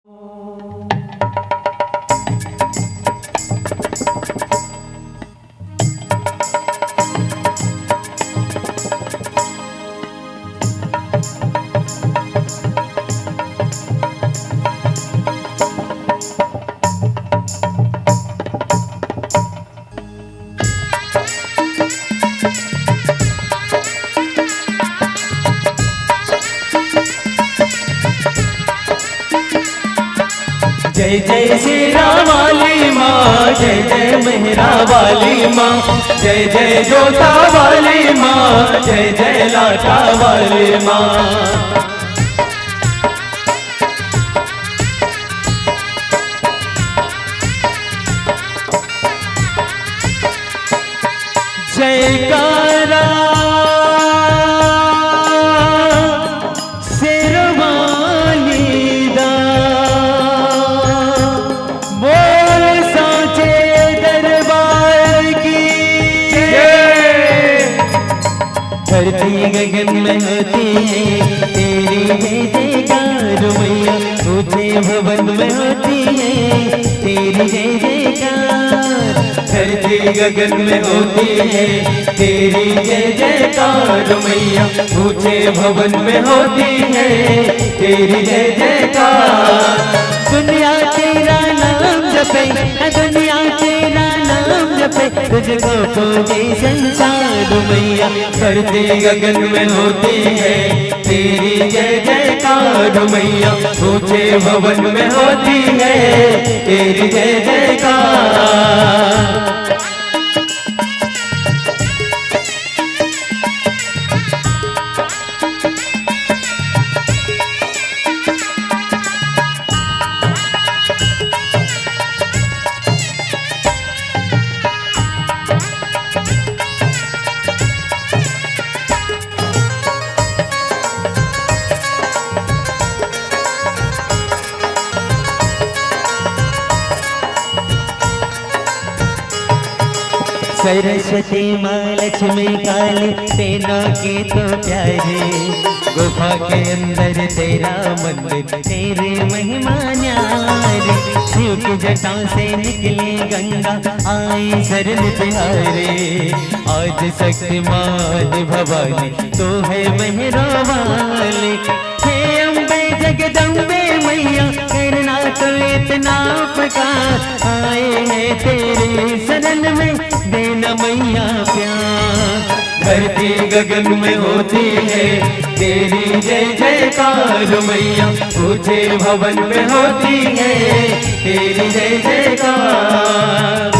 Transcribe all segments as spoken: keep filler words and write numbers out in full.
जय जय शेरा वाली माँ, जय जय मेहरा वाली माँ, जय जय जोता वाली माँ, जय जय लाटा वाली माँ। जयकारा शेरवाली दा, बोल सांचे दरबार की जय। धरती गगन में होती है तेरी जय जयकार मैया, ऊंचे भवन में होती है तेरी जय जयकार। धरती गगन में होती है तेरी जय जयकार मैया, ऊंचे भवन में होती है तेरी जय जयकार। दुनिया तेरा नाम जपे, दुनिया तेरा नाम जपे, तुझको पूजे संसार मैया। धरती गगन में होती है तेरी जय जयकार मैया, ऊंचे भवन में होती है तेरी जय जयकार। सरस्वती माँ लक्ष्मी काली तीनों की तो प्यारी, गुफा के अंदर तेरा मंदिर, तेरी महिमा न्यारी। शिव की जटा से निकली गंगा, आई शरण तिहारी। आज शक्ति माँ, आज भवानी, तू है मेहरा वाली। हे अम्बे जगदम्बे मैया, करना तो इतना उपकार। आए हैं तेरी शरण में, देना मैया प्यार। धरती गगन में होती है तेरी जय जयकार मैया, ऊंचे भवन में होती है तेरी जय जयकार।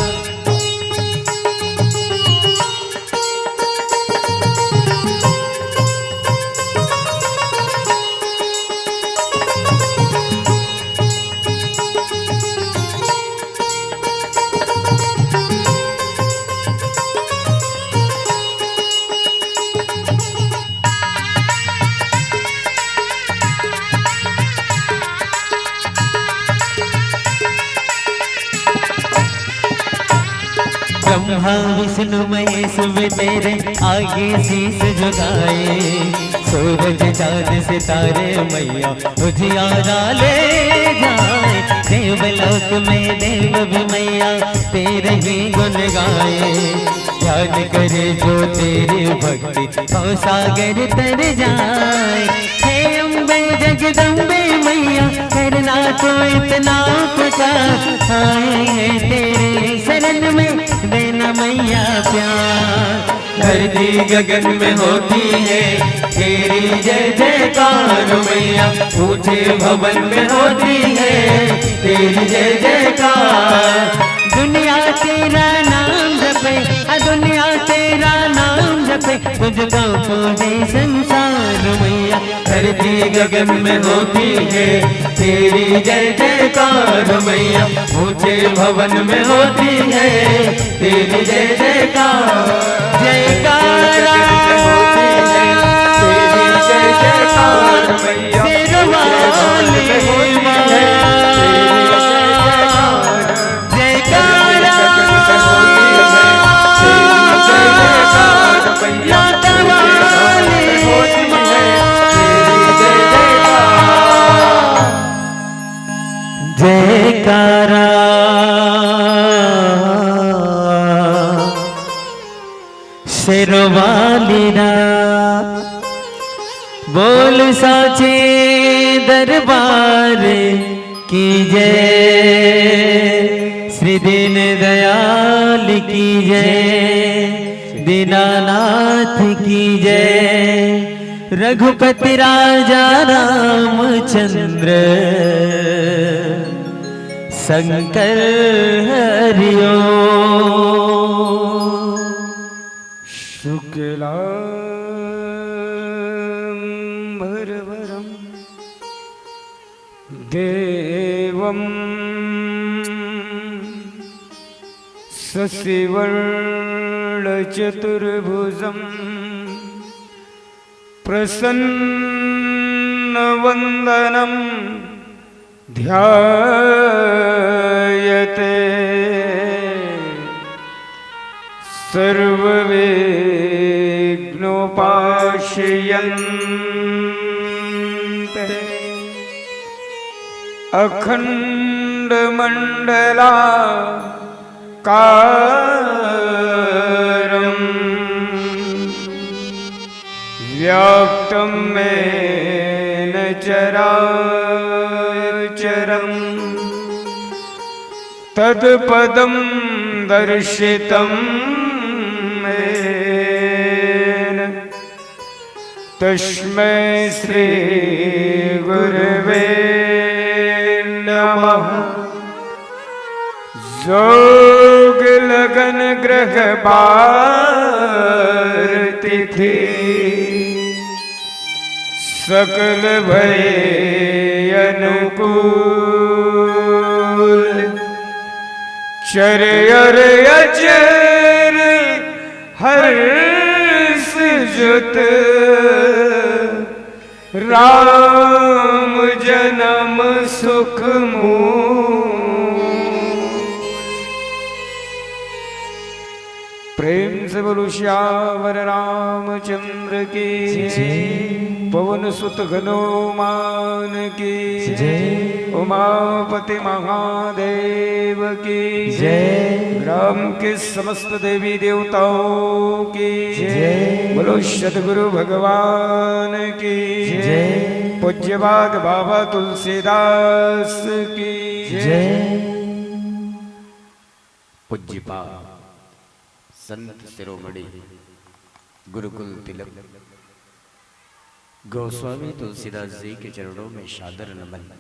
ब्रह्मा विष्णु महेश भी तेरे आगे शीश झुकाए, सूरज चांद सितारे मैया उजियारा ले जाए। देवलोक में देव भी मैया तेरे ही गुण गाए, ध्यान करे जो तेरी भक्ति भव सागर तर जाए। हे अम्बे जगदम्बे मैया, करना तो इतना उपकार। आए हैं तेरे शरण में, देना मैया प्यार। धरती गगन में होती है तेरी जय जयकार मैया, ऊंचे भवन में होती है तेरी जय जयकार। दुनिया तेरा नाम जपे, आ दुनिया तेरा नाम जपे, तुझको पूजे संसार मैया। धरती गगन में होती है तेरी जय जयकार मैया, ऊंचे भवन में होती है तेरी जय जयकार। जयकारा तेरी जय जयकार मैया, शेरवाली माँ। जयकारा लाटा वाली माँ। जयकारा शेरवाली रा, बोल साचे दरबार की जय, श्री दीन दयाल की जय, दीनानाथ की जय, रघुपति राजा रामचंद्र शंकर हरिओ। शुक्लांबरधरं देवं शशिवर्णचतुर्भुजं प्रसन्नवदनं ध्यायते सर्वविघ्नोपाश्रियन्ते अखण्डमण्डलाकारं व्याप्तं येन चराचरं तत्पदं दर्शितं येन तस्मै श्री गुरवे नमः। जोग लगन ग्रह बार तिथि सकल भय अनुकूल। चर अर अचर हर्ष जुत राम जन्म सुख मूल। प्रेम से बोलो सियावर रामचंद्र की जय। पवन सुत हनुमान की जय। उमापति महादेव की जय। ग्राम के समस्त देवी देवताओं की जय। बोलो सतगुरु भगवान की जय। पूज्यपाद बाबा तुलसीदास की जय। पूज्यपाद संत शिरोमणि गुरुकुल तिलक गोस्वामी तुलसीदास जी के चरणों में सादर नमन।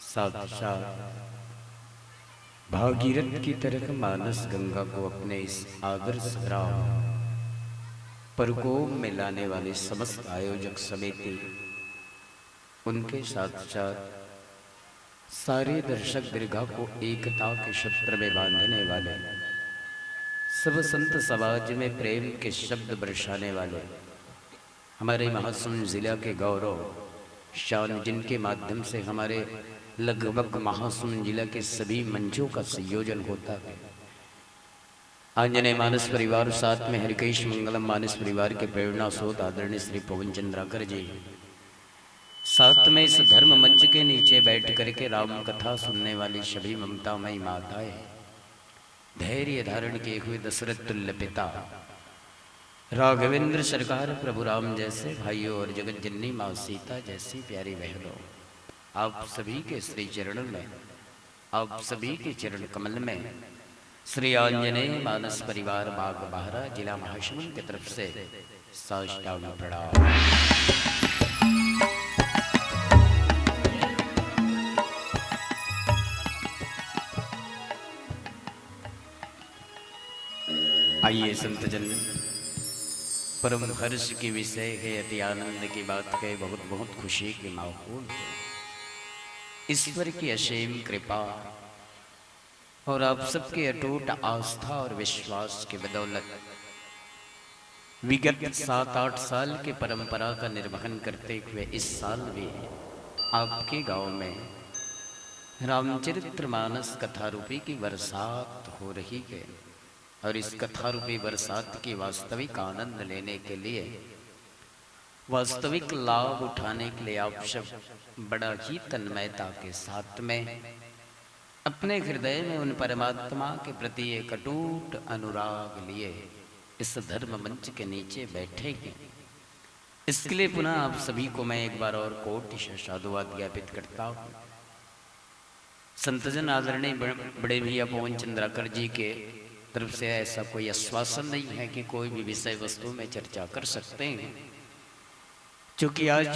साक्षात भागीरथ की तरह मानस गंगा को अपने इस आदर्श ग्राम परकोम में लाने वाले समस्त आयोजक समिति, उनके साथ साथ सारे दर्शक दीर्घा को एकता के सूत्र में बांधने वाले, सब संत समाज में प्रेम के शब्द बरसाने वाले, हमारे महासमुंद जिला के गौरव शान, जिनके माध्यम से हमारे लगभग महासमुंद जिला के सभी मंचों का संयोजन होता है। आंजनेय मानस परिवार, साथ में हरिकेश मंगलम मानस परिवार के प्रेरणा स्रोत आदरणीय श्री पवन चंद्राकर जी, साथ में इस धर्म मंच के नीचे बैठ करके राम कथा सुनने वाली सभी ममतामयी माताएं, धैर्य धारण किए हुए दशरथ तुल्य पिता राघवेंद्र सरकार, प्रभु राम जैसे भाइयों और जगत जननी माँ सीता जैसी प्यारी बहनों, आप सभी के श्री चरण में, आप सभी के चरण कमल में श्री आंजनेय मानस परिवार बाग बहरा, जिला महासमुंद की तरफ से साष्टांग प्रणाम। आइए संतजन, परम हर्ष के विषय है, अति आनंद की बात है, बहुत बहुत खुशी के माहौल है। ईश्वर की असीम कृपा और आप सबके अटूट आस्था और विश्वास के बदौलत विगत सात आठ साल के परंपरा का निर्वहन करते हुए इस साल भी आपके गांव में रामचरित्र मानस कथा रूपी की बरसात हो रही है। और इस कथा रूपी बरसात की वास्तविक आनंद लेने के लिए वास्तविक लाभ उठाने के लिए आप सब बड़ा ही तन्मयता के साथ में अपने हृदय में उन परमात्मा के प्रति एक अटूट अनुराग लिए इस धर्म मंच के नीचे बैठे हैं। इसके लिए पुनः आप सभी को मैं एक बार और कोटि साधुवाद ज्ञापित करता हूँ। संतजन आदरणीय बड़े भैया पवन चंद्राकर जी के तरफ से ऐसा कोई आश्वासन नहीं है कि कोई भी विषय वस्तु में चर्चा कर सकते हैं, क्योंकि आज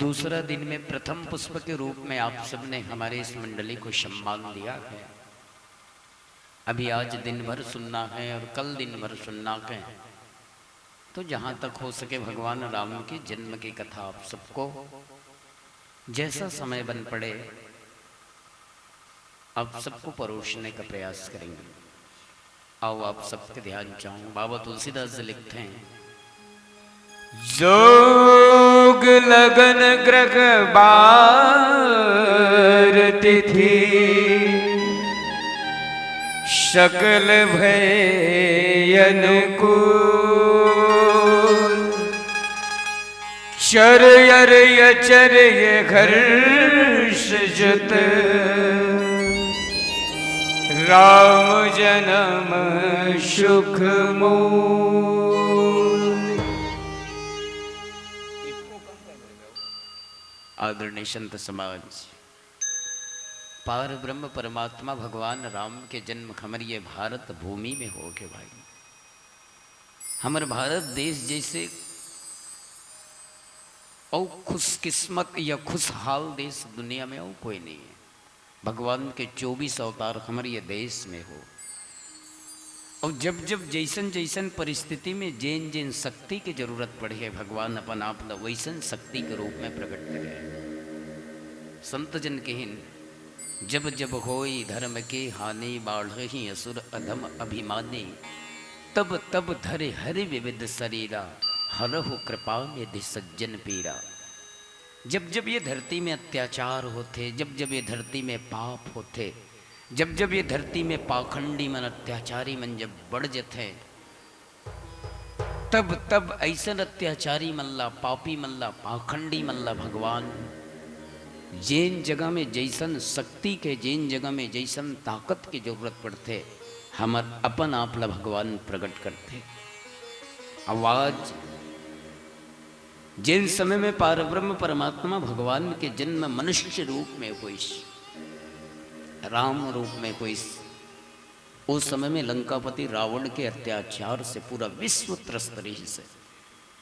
दूसरा दिन में प्रथम पुष्प के रूप में आप सबने हमारे इस मंडली को सम्मान दिया है। अभी आज दिन भर सुनना है और कल दिन भर सुनना है, तो जहाँ तक हो सके भगवान राम के जन्म की कथा आप सबको जैसा समय बन पड़े आप सबको परोसने का प्रयास करेंगे। आओ, आप सबके ध्यान चाहूं, बाबा तुलसीदास जी लिखते हैं, जोग लगन ग्रह बार तिथि, सकल भय अनुकूल। चर अर अचर ये हर्ष जुत, राम जन्म सुख मूल। आदरणीय संत समाज, पार ब्रह्म परमात्मा भगवान राम के जन्म हमर ये भारत भूमि में हो के भाई। हमर भारत देश जैसे अउ खुशकिस्मत या खुशहाल देश दुनिया में अउ कोई नहीं है। भगवान के चौबीस अवतार हमर ये देश में हो। अउ जब जब जैसन जैसन परिस्थिति में जेन जेन शक्ति के जरूरत पड़े है, भगवान अपन आप ल वैसन शक्ति के रूप में प्रकट करे है। संत जन कहिन, जब जब होई धर्म के हानि, बाढ़ही असुर अधम अभिमानी। तब तब धरे हरि विविध शरीरा, हरहु कृपा निधि सज्जन पीरा। जब जब ये धरती में अत्याचार होथे, जब जब ये धरती में पाप होथे, जब जब ये धरती में पाखंडी मन, अत्याचारी मन जब बढ़ जथे, तब तब अइसन अत्याचारी मन ला, पापी मन ला, पाखंडी मन ला भगवान जेन जगह में जइसन शक्ति के, जेन जगह में जइसन ताकत के जरूरत पड़थे, हमर अपन आप ला भगवान प्रकट करथे। अउ आज जेन समय में पारब्रह्म परमात्मा भगवान के जन्म मनुष्य रूप में होइस, राम रूप में होइस, उस समय में लंकापति रावण के अत्याचार से पूरा विश्व त्रस्त रहिस हे,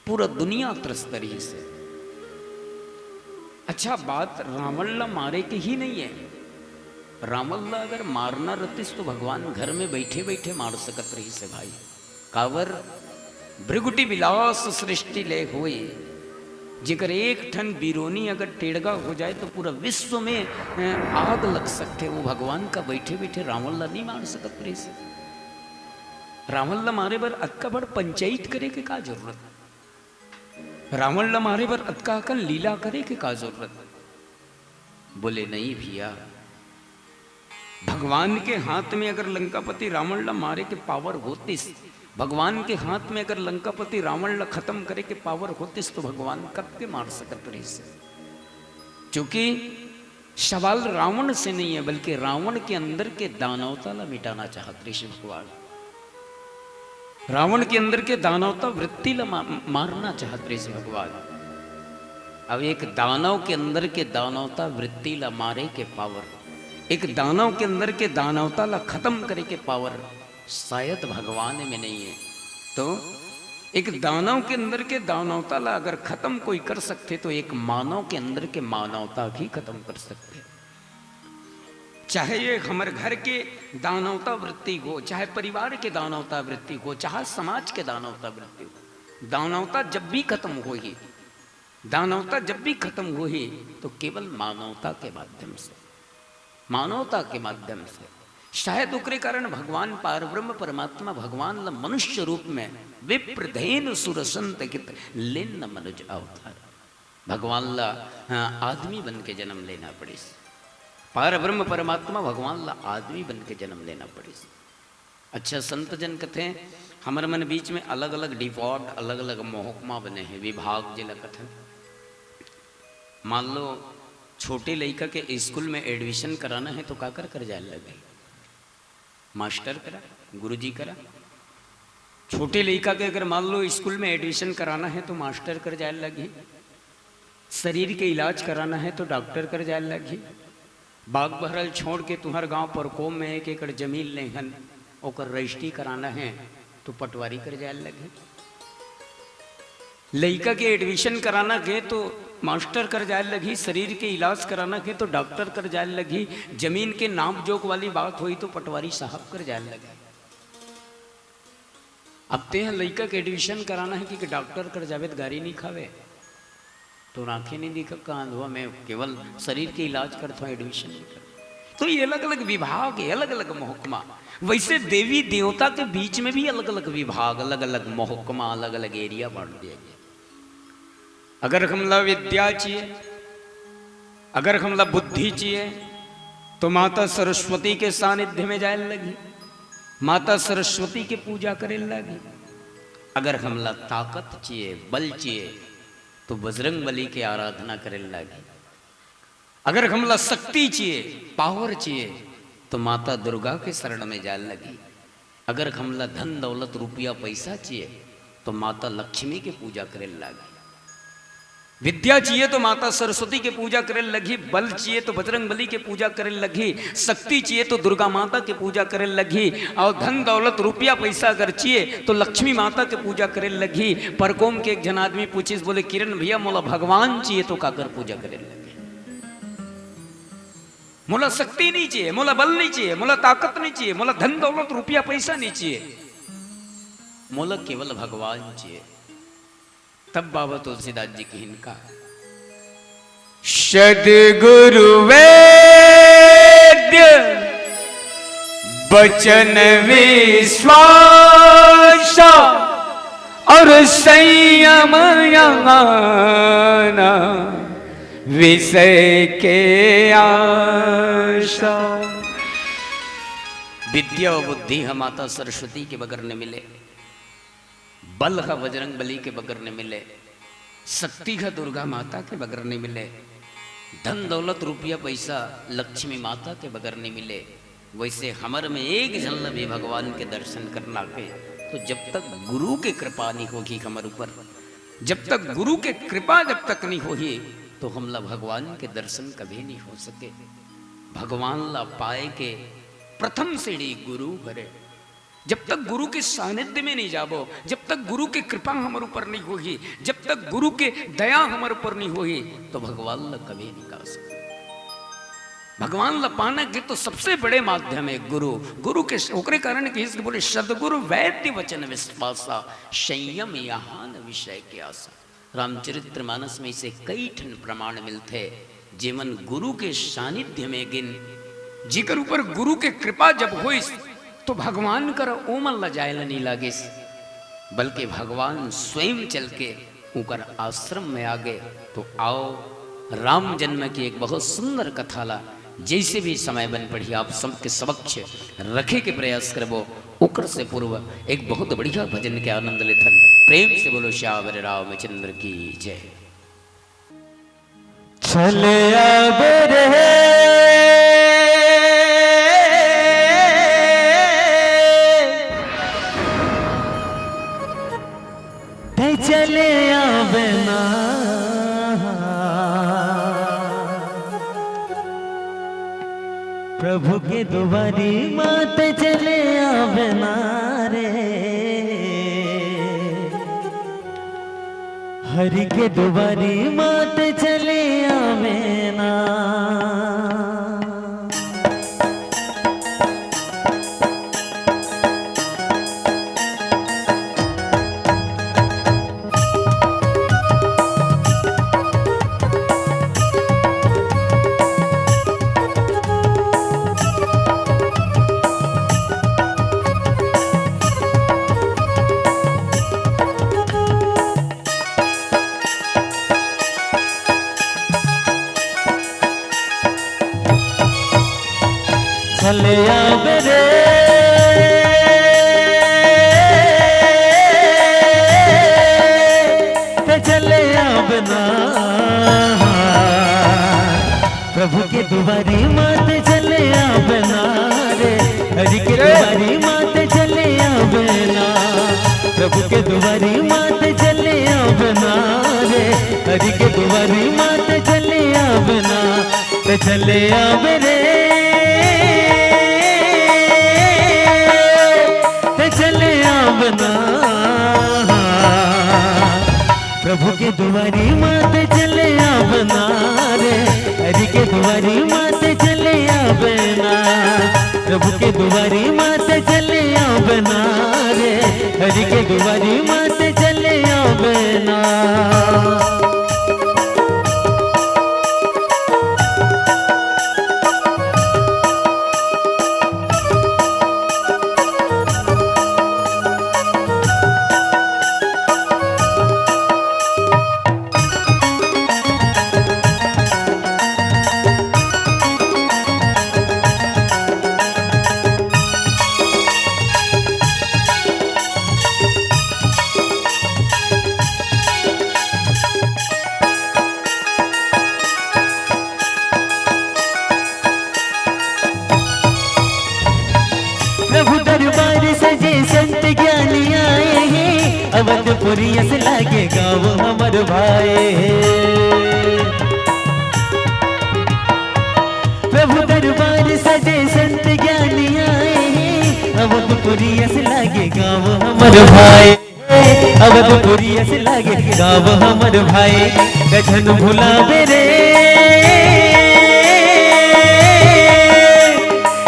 पूरा दुनिया त्रस्त रहिस हे। अच्छा, बात रावण ला मारे के ही नहीं है। रावण ला अगर मारना रहतिस तो भगवान घर में बैठे बैठे मार सकत रहिस हे भाई। काबर? भृगुटी विलास सृष्टि ले होय, जेकर एक ठन बिरोनी अगर टेड़गा हो जाए तो पूरा विश्व में, अ, आग लग सकथे। वो भगवान का बैठे बैठे रावण ला नहीं मार सकत रहिस हे। रावण ला मारे बर अतका बड़ पंचायत करे के का जरूरत? रावण ला मारे बर अतका अकन लीला करे के का जरूरत? बोले, नहीं भैया, भगवान के हाथ में अगर लंकापति रावण ला मारे के पावर होतिस, भगवान के हाथ में अगर लंकापति रावण ला खत्म करे के पावर होतिस, तो भगवान कब के मार सकत रहिस हे। क्योंकि सवाल रावण से नहीं है, बल्कि रावण के अंदर के दानवता ला मिटाना चाहत रहिस हे भगवान। रावण के अंदर के दानवता वृत्ति ला मा-, मारना चाहत रहिस हे भगवान। अब एक दानव के अंदर के दानवता वृत्ति ला मारे के पावर, एक दानव के अंदर के दानवता ला खत्म करे के पावर शायद भगवान में नहीं है। तो एक दानव के अंदर के दानवता ला अगर खत्म कोई कर सकथे, तो एक मानव के अंदर के मानवता भी खत्म कर सकथे। चाहे ये हमर घर के दानवता वृत्ति हो, चाहे परिवार के दानवता वृत्ति हो, चाहे समाज के दानवता वृत्ति हो, दानवता जब भी खत्म होही, दानवता जब भी खत्म होही, तो केवल मानवता के माध्यम से, मानवता के माध्यम से। शायद ओकरे कारण भगवान पारब्रह्म परमात्मा भगवान ला मनुष्य रूप में विप्र धेनु सुर संत कित लेन न मनुज अवतार। भगवान ला, हाँ, आदमी बन के जन्म लेना पड़िस। पारब्रह्म परमात्मा भगवान ला आदमी बन के जन्म लेना पड़िस। अच्छा, संत जन कथे, हमर मन बीच में अलग-अलग डिपार्ट, अलग-अलग महकमा बने हे, विभाग जेला कथन। मान लो, छोटे लइका के स्कूल में एडमिशन कराना हे, तो काकर कर जाए लगही? मास्टर करा, गुरुजी करा। छोटे लइका के अगर मान लो स्कूल में एडमिशन कराना हे, तो मास्टर कर जाए लगही। शरीर के इलाज कराना हे, तो डॉक्टर कर जाए लगही। बाग बहरल छोड़ के तुहर गांव परकोम में एक एकड़ जमीन लेहन, ओकर रजिस्ट्री कराना हे, तो पटवारी कर जाए लगही। लइका के एडमिशन कराना हे, तो मास्टर कर जाए लगही। शरीर के इलाज कराना हे, तो डॉक्टर कर जाए लगही। जमीन के नाप जोख वाली बात होही, तो पटवारी साहब कर जाए लगही। अब तें ह लइका के एडमिशन कराना हे कि, कि डॉक्टर कर जाबे त गारी नइ खावे, तो आंखे नइ दिखय का अंधवा, मैं केवल शरीर के इलाज करत हंव, एडमिशन नइ करत। तो ये अलग-अलग विभाग हे, अलग-अलग महकमा। वइसे देवी देवता के बीच में भी अलग-अलग विभाग, अलग-अलग महकमा, अलग-अलग एरिया बांट दिया गया। अगर हमला विद्या चाहिए, अगर हमला बुद्धि चाहिए, तो माता सरस्वती के सानिध्य में जाए लगही, माता सरस्वती के पूजा करे लगही। अगर हमला ताकत चाहिए, बल चाहिए, तो बजरंग बली के आराधना करे लगही। अगर हमला शक्ति चाहिए, पावर चाहिए, तो माता दुर्गा के शरण में जाए लगही। अगर हमला धन दौलत, रुपया, पैसा चाहिए, तो माता लक्ष्मी के पूजा करे लगही। विद्या चाहिए, तो माता सरस्वती के पूजा करे लगही। बल चाहिए, तो बजरंग बली के पूजा करे लगही। शक्ति चाहिए, तो दुर्गा माता के पूजा करे लगही। अउ धन दौलत, रुपया, पैसा अगर चाहिए, तो लक्ष्मी माता के पूजा करे लगही। परकोम के एक झन आदमी पूछिस, बोले, "किरण भैया, मोला भगवान चाहिए, तो काकर पूजा करे लगही?" मोला शक्ति नइ चाहिए, मोला बल नइ चाहिए, मोला ताकत नइ चाहिए, मोला धन दौलत रुपया पैसा नइ चाहिए, मोला केवल भगवान चाहिए। तब बाबा तुलसीदास जी कहिन का, सदगुरु वेद्य बचन विश्वासा और संयम आना विषय के आशा। विद्या अउ बुद्धि ह माता सरस्वती के बगर नइ मिले, बल ह बजरंग बली के बगर नइ मिले, शक्ति ह दुर्गा माता के बगर नइ मिले, धन दौलत रुपया पैसा लक्ष्मी माता के बगर नइ मिले। वइसे हमर में एक झन ल भी भगवान के दर्शन करना हे, तो जब तक गुरु के कृपा नइ होही हमर ऊपर, जब तक गुरु के कृपा जब तक नइ होही, तो हमला भगवान के दर्शन कभी नइ हो सके। भगवान ला पाए के प्रथम सीढ़ी गुरु हरे। जब तक गुरु के सानिध्य में नइ जाबो, जब तक गुरु के कृपा हमर ऊपर नइ होही, जब तक गुरु के दया हमर ऊपर नइ होही, तो भगवान ला कभी नइ पा सकबो। भगवान ला पाना के तो सबसे बड़े माध्यम हे गुरु। गुरु के, ओकरे कारण कहिस के बोले, "सदगुरु वेद्य बचन विश्वासा, संयम आना विषय के आशा।" रामचरित्र मानस में अइसे कई ठन प्रमाण मिलथे, जेमन गुरु के सानिध्य में गिन, जेकर ऊपर गुरु के कृपा जब होइस, तो भगवान कर ओमन ला जाए ला नइ लागिस, बल्कि भगवान स्वयं चल के उंकर आश्रम में आ गे। तो आओ, राम जन्म के एक बहुत सुंदर कथा ला जइसे भी समय बन पड़ही, आप सबके समक्ष रखे के प्रयास करबो। ओकर से पूर्व एक बहुत बढ़िया भजन के आनंद लेथन। प्रेम से बोलो, सियावर रामचंद्र की जय। चले आवे रे, ते चले आवे ना। प्रभु के दुआरी माँ ते चले आवे ना रे, हरि के दुआरी माँ ते चले आवे ना। चले आवे रे, दुआरी मात चले आबे ना रे, हरि के दुआरी मात चले आबे ना, प्रभु के दुआरी मात चले आबे ना रे, हरि के दुआरी मात चले आबे ना, ते चले आबे रे, ते चले आबे ना। प्रभु के दुआरी मात चले आबे ना रे, हरि के दुआरी मात चले आबे ना, प्रभु के दुआरी मात चले आबे ना रे, हरि के दुआरी मात चले आबे ना। प्रभु दरबार सजे संत ज्ञानी आए हैं, अवधपुरी अस लागे गाँव हमर भाए हैं। प्रभु दरबार सजे संत ज्ञानी आए हैं, अवधपुरी अस लागे गाँव हमर भाए। अवधपुरी अस लागे गाँव हमर भाए, ते झन भुलाबे रे,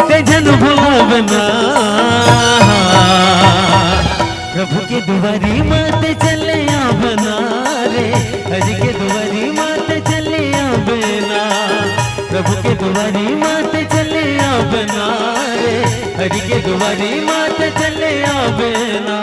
ते झन भुलाबे ना। प्रभु के दुआरी मात चले आबे ना रे, हरि के दुआरी मात चले आबे ना। प्रभु के दुआरी मात चले आबे ना रे, हरि के दुआरी मात चले आबे ना।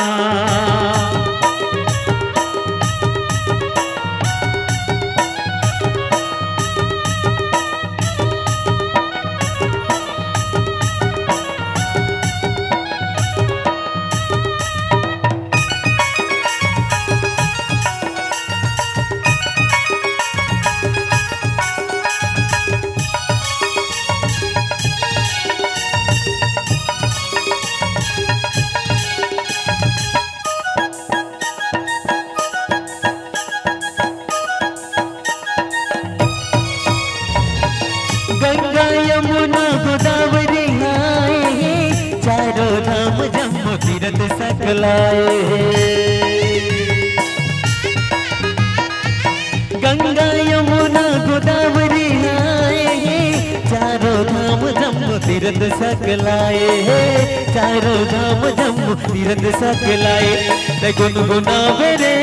गंगा यमुना गोदावरी आए हैं, चारों धाम जम्मू तीरथ सकलाए हैं। गंगा यमुना गोदावरी आए हैं, चारों धाम जम्मू तीरथ सकलाए हैं, चारों धाम जम्मू तीरथ सकलाए। ते गुनगुनाबे रे,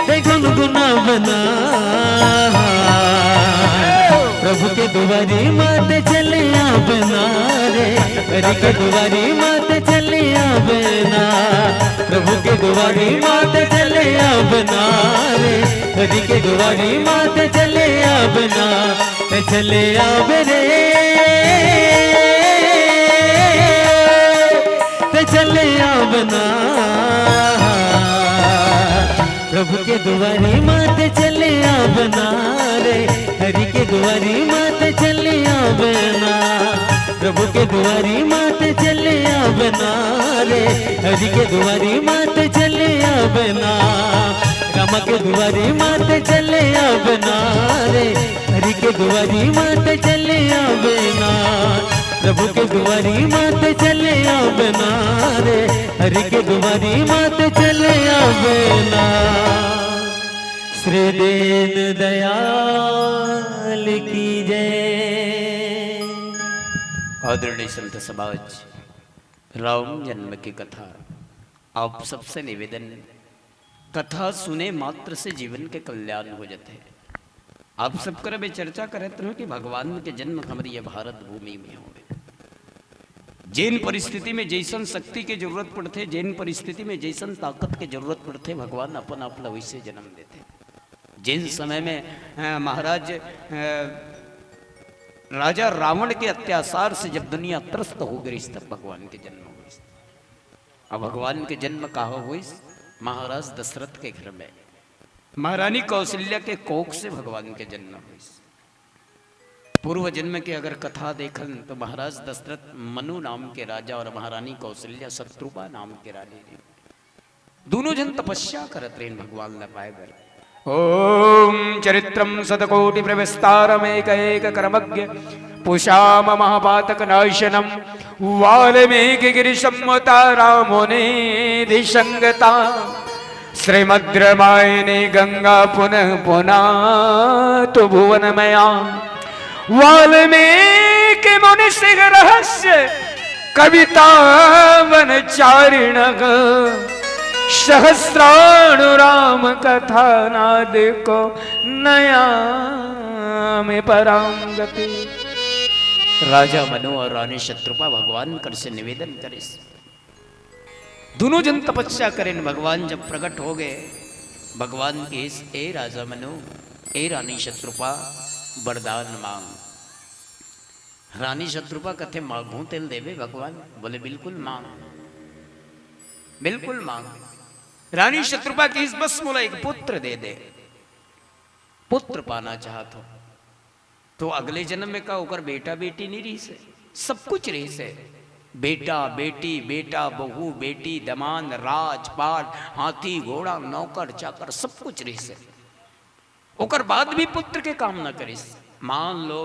ते गुनगुनाबे ना। प्रभु के दुआरी मात चले आबे ना रे, हरि के दुआरी मात चले आबे ना। प्रभु के दुआरी मात चले आबे ना रे, हरि के दुआरी मात चले आबे ना। ते चले आबे रे, ते चले आबे ना। प्रभु के दुआरी मात चले आबे ना रे, हरि के दुआरी मात चले आबे ना। प्रभु के दुआरी मात चले आबे ना रे, हरि के दुआरी मात चले आबे ना। राम के दुआरी मात चले आबे ना रे, हरि के दुआरी मात चले आबे ना। प्रभु के दुआरी मात चले आबे ना रे, हरि के दुआरी मात चले आबे ना। श्री दीन दयाल की जय। आदरणीय संत समाज, राम जन्म की कथा, आप सबसे निवेदन, कथा सुने मात्र से जीवन के कल्याण हो जाते हैं। आप सब कर में चर्चा करत रहो कि भगवान के जन्म हमरी ये भारत भूमि में होवे। जेन परिस्थिति में जैसन शक्ति के जरूरत पड़थे, जेन परिस्थिति में जैसन ताकत के जरूरत पड़थे, भगवान अपन आप ला वैसे जन्म देथे। जेन समय में, अ, महाराज, अ, राजा रावण के अत्याचार से जब दुनिया त्रस्त हो गई, तब भगवान के जन्म होइस। अब भगवान के जन्म कहाँ होइस? महाराज दशरथ के घर में। महारानी कौशल्या के कोख से भगवान के जन्म होइस। पूर्व जन्म के अगर कथा देखन तो महाराज दशरथ मनु नाम के राजा और महारानी कौशल्या शत्रुपा नाम के रानी रहिन। दूनों झन तपस्या करत रहिन भगवान ला पाए बर। ओम चरित्रम शतकोटि प्रविस्तारम एक एक कर्मज्ञ पुषाम महापातक नाशनम वाल्मीकि गिरि सम्मता रामो निधि संगता श्रीमद् रामायणे गंगा पुनः पुनातु भुवन मया वाल्मीकि मुनि सिंह रहस्य कविता वन चारिणक सहस्राणु राम कथा नाद को नया में पराम गति। राजा मनु और रानी शत्रुपा भगवान कर से निवेदन करिस। दूनों झन तपस्या करेन। भगवान जब प्रकट हो गए, भगवान कहिस, ए राजा मनु, ए रानी शत्रुपा, वरदान मांग। रानी शत्रुपा कथे, मांगहूं तेला देबे भगवान? बोले, बिल्कुल मांग, बिल्कुल मांग। रानी शत्रुपा कहिस, बस मोला एक पुत्र दे दे, पुत्र पाना चाहत हों। तो अगले जन्म में का ओकर बेटा बेटी नहीं रहिस हे, सब कुछ रहिस हे। बेटा बेटी, बेटा बहू, बेटी दमांद, राजपाट, हाथी घोड़ा, नौकर चाकर, सब कुछ रहिस हे। ओकर बाद भी पुत्र के कामना करिस। मान लो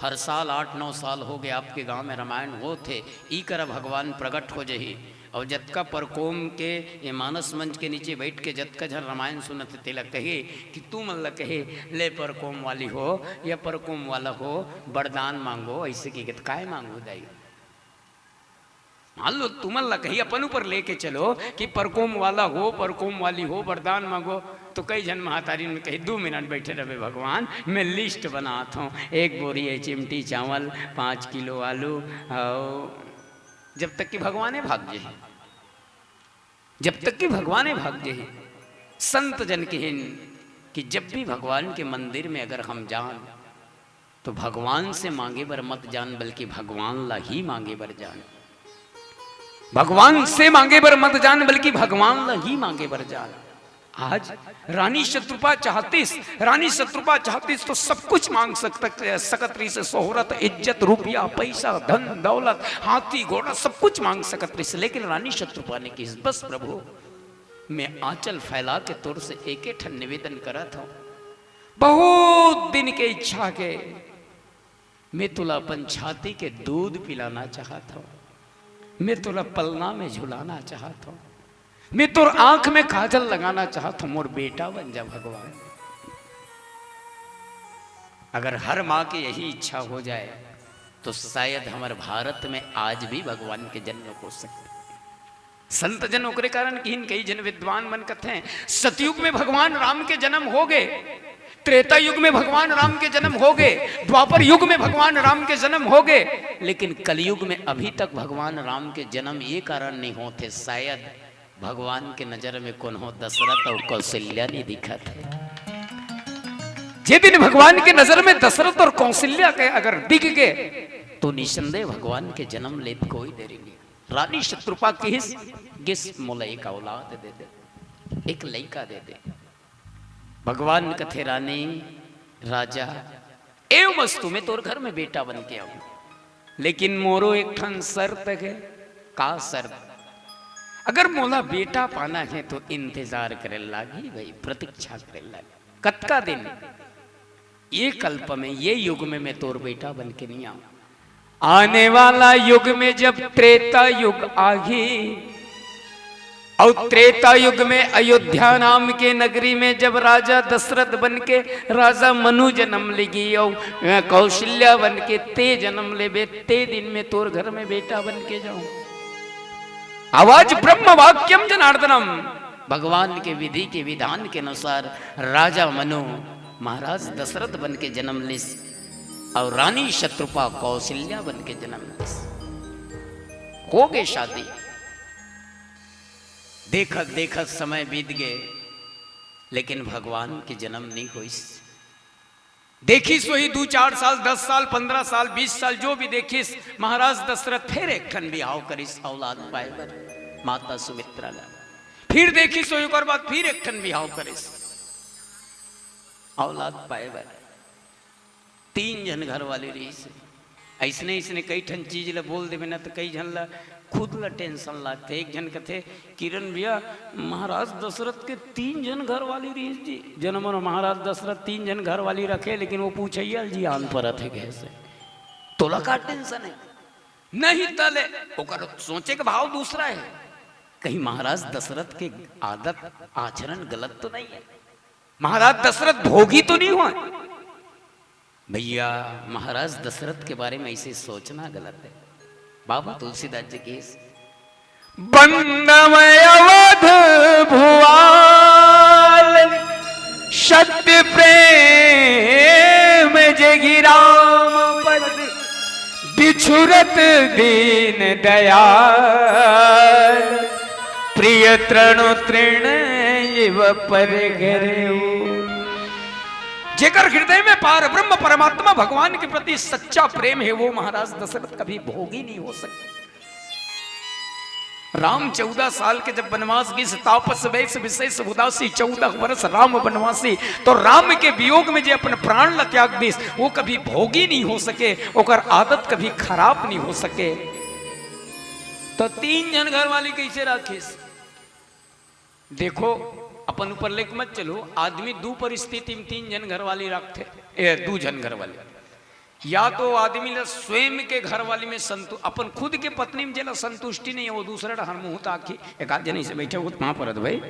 हर साल आठ नौ साल हो गए आपके गांव में रामायण होत हे, ई करा भगवान प्रकट हो जही, और जतका परकोम के ये मानस मंच के नीचे बैठ के जतका झन रामायण सुनत हे, तेला कहे कि तू मन ला कहे, ले परकोम वाली हो या परकोम वाला हो, वरदान मांगो। ऐसे की कहत, काय मांगो दाई? मान लो तुमन ला कही अपन ऊपर लेके चलो कि परकोम वाला हो, परकोम वाली हो, वरदान मांगो, तो कई झन महतारी में कही, दो मिनट बैठे रहे भगवान, मैं लिस्ट बनात हों, एक बोरी है चिमटी चावल, पाँच किलो आलू, और जब तक कि भगवाने भाग जे, जब तक कि भगवाने भाग जे। संत जन कहिन कि जब भी भगवान के मंदिर में अगर हम जान, तो भगवान से मांगे बर मत जान, बल्कि भगवान ला ही मांगे बर जान। भगवान से मांगे बर मत जान, बल्कि भगवान ला ही मांगे बर जान। आज रानी शत्रुपा चाहतिस, रानी शत्रुपा चाहतिस तो सब कुछ मांग सकत, सकत रहिस, शोहरत, इज्जत, रुपया, पैसा, धन, दौलत, हाथी, घोड़ा, सब कुछ मांग सकत रहिस। लेकिन रानी शत्रुपा ने कहिस, बस प्रभु, मैं आंचल फैला के तोर से एके ठन निवेदन करत हों, बहुत दिन के इच्छा के, मैं तोला अपन छाती के दूध पिलाना चाहत हों, मैं तोला पलना में झुलाना चाहत हों, मैं तोर आंख में काजल लगाना चाहत हों, मोर बेटा बन जा भगवान। अगर हर माँ की यही इच्छा हो जाए तो शायद हमर भारत में आज भी भगवान के जन्म हो सकथे। संत जन ओकरे कारण कहिन, कई जन विद्वान मन कथे, सतयुग में भगवान राम के जन्म हो गे, त्रेता युग में भगवान राम के जन्म हो गे, द्वापर युग में भगवान राम के जन्म हो गे, लेकिन कलयुग में अभी तक भगवान राम के जन्म ये कारण नहीं होत हे, शायद भगवान के नजर में कोनो दशरथ और कौशल्या नहीं दिखत हे। जे दिन भगवान के नजर में दशरथ और कौशल्या के अगर दिख गे, तो निसंदेह भगवान के जन्म लेत कोई देरी नहीं। रानी शत्रुपा कहिस, गिस मोला एक औलाद दे दे, एक लइका दे दे। भगवान कथे, रानी, राजा, एवमस्तु, मैं तोर घर में बेटा बन के आऊं, लेकिन मोरो एक ठन शर्त हे। का शर्त? अगर मोला बेटा पाना हे तो इंतजार करे लागी भाई, प्रतीक्षा करे लागी। कतका दिन? ये कल्प में, ये युग में मैं तोर बेटा बन के नहीं आऊं। आने वाला युग में जब त्रेता युग आही, और त्रेता युग में अयोध्या नाम के नगरी में जब राजा दशरथ बन के राजा मनु जन्म लेगी और कौशल्या बन के ते जन्म लेबे, ते दिन में तोर घर में बेटा बन के जाऊं। आवाज ब्रह्म वाक्यम जनार्दनम, भगवान के विधि के विधान के अनुसार राजा मनु महाराज दशरथ बन के जन्म लिस और रानी शत्रुपा कौशल्या बन के जन्म लिस। हो गए शादी। देखत देखत समय बीत गए, लेकिन भगवान के जन्म नहीं होइस। देखिस वही दू चार साल, दस साल, पन्द्रह साल, बीस साल, जो भी देखिस, महाराज दशरथ फिर एक ठन बिहाव करिस औलाद पाए बर माता सुमित्रा ला। फिर देखिस वही, ओकर बाद फिर एक ठन बिहाव करिस। औलाद पाए बर तीन झन घर वाली रहिस। अइसने अइसने कई ठन चीज ल बोल देबे ना, त कई झन ल खुद ल टेंशन लागथे। एक झन कथे, "किरण भैया, महाराज दशरथ के तीन झन घर वाली रहिस जी।" जन मन महाराज दशरथ तीन झन घर वाली रखे, लेकिन वो पूछइया ल जी आन परत हे कहे से, "तोला का टेंशन हे?" नहीं तले ओकर सोचे के भाव दूसरा हे। कहीं महाराज दशरथ के आदत आचरण गलत तो नहीं है? महाराज दशरथ भोगी तो नहीं हुआ? भैया, महाराज दशरथ के बारे में ऐसे सोचना गलत है। बाबा तुलसीदास जी की बंदम अवध भुआल, सत्य प्रेम जगि राम पद, बिछुरत दीन दयाल, प्रिय तृण तृण इव पर घरेऊ। जेकर हृदय में पार ब्रह्म परमात्मा भगवान के प्रति सच्चा प्रेम है, वो महाराज दशरथ कभी भोगी नहीं हो सकते। राम चौदह साल के जब वनवास गिस, तापस वेश विशेष उदासी, चौदह वर्ष राम वनवासी, तो राम के वियोग में जे अपन प्राण ला त्याग दिस, वो कभी भोगी नहीं हो सके, ओकर आदत कभी खराब नहीं हो सके। तो तीन झन घर वाली कैसे राखिस? देखो, अपन ऊपर लेके मत चलो। आदमी दू परिस्थिति में तीन झन घर वाली रखथे, ए, दू झन घर वाली। या तो आदमी ला स्वयं के घर वाली में संतु-, अपन खुद के पत्नी में जेला संतुष्टि नहीं है, वो दूसरा डहर मुंह ताकही, एक आध जन ऐसे बैठे हो तो वहां पर भाई,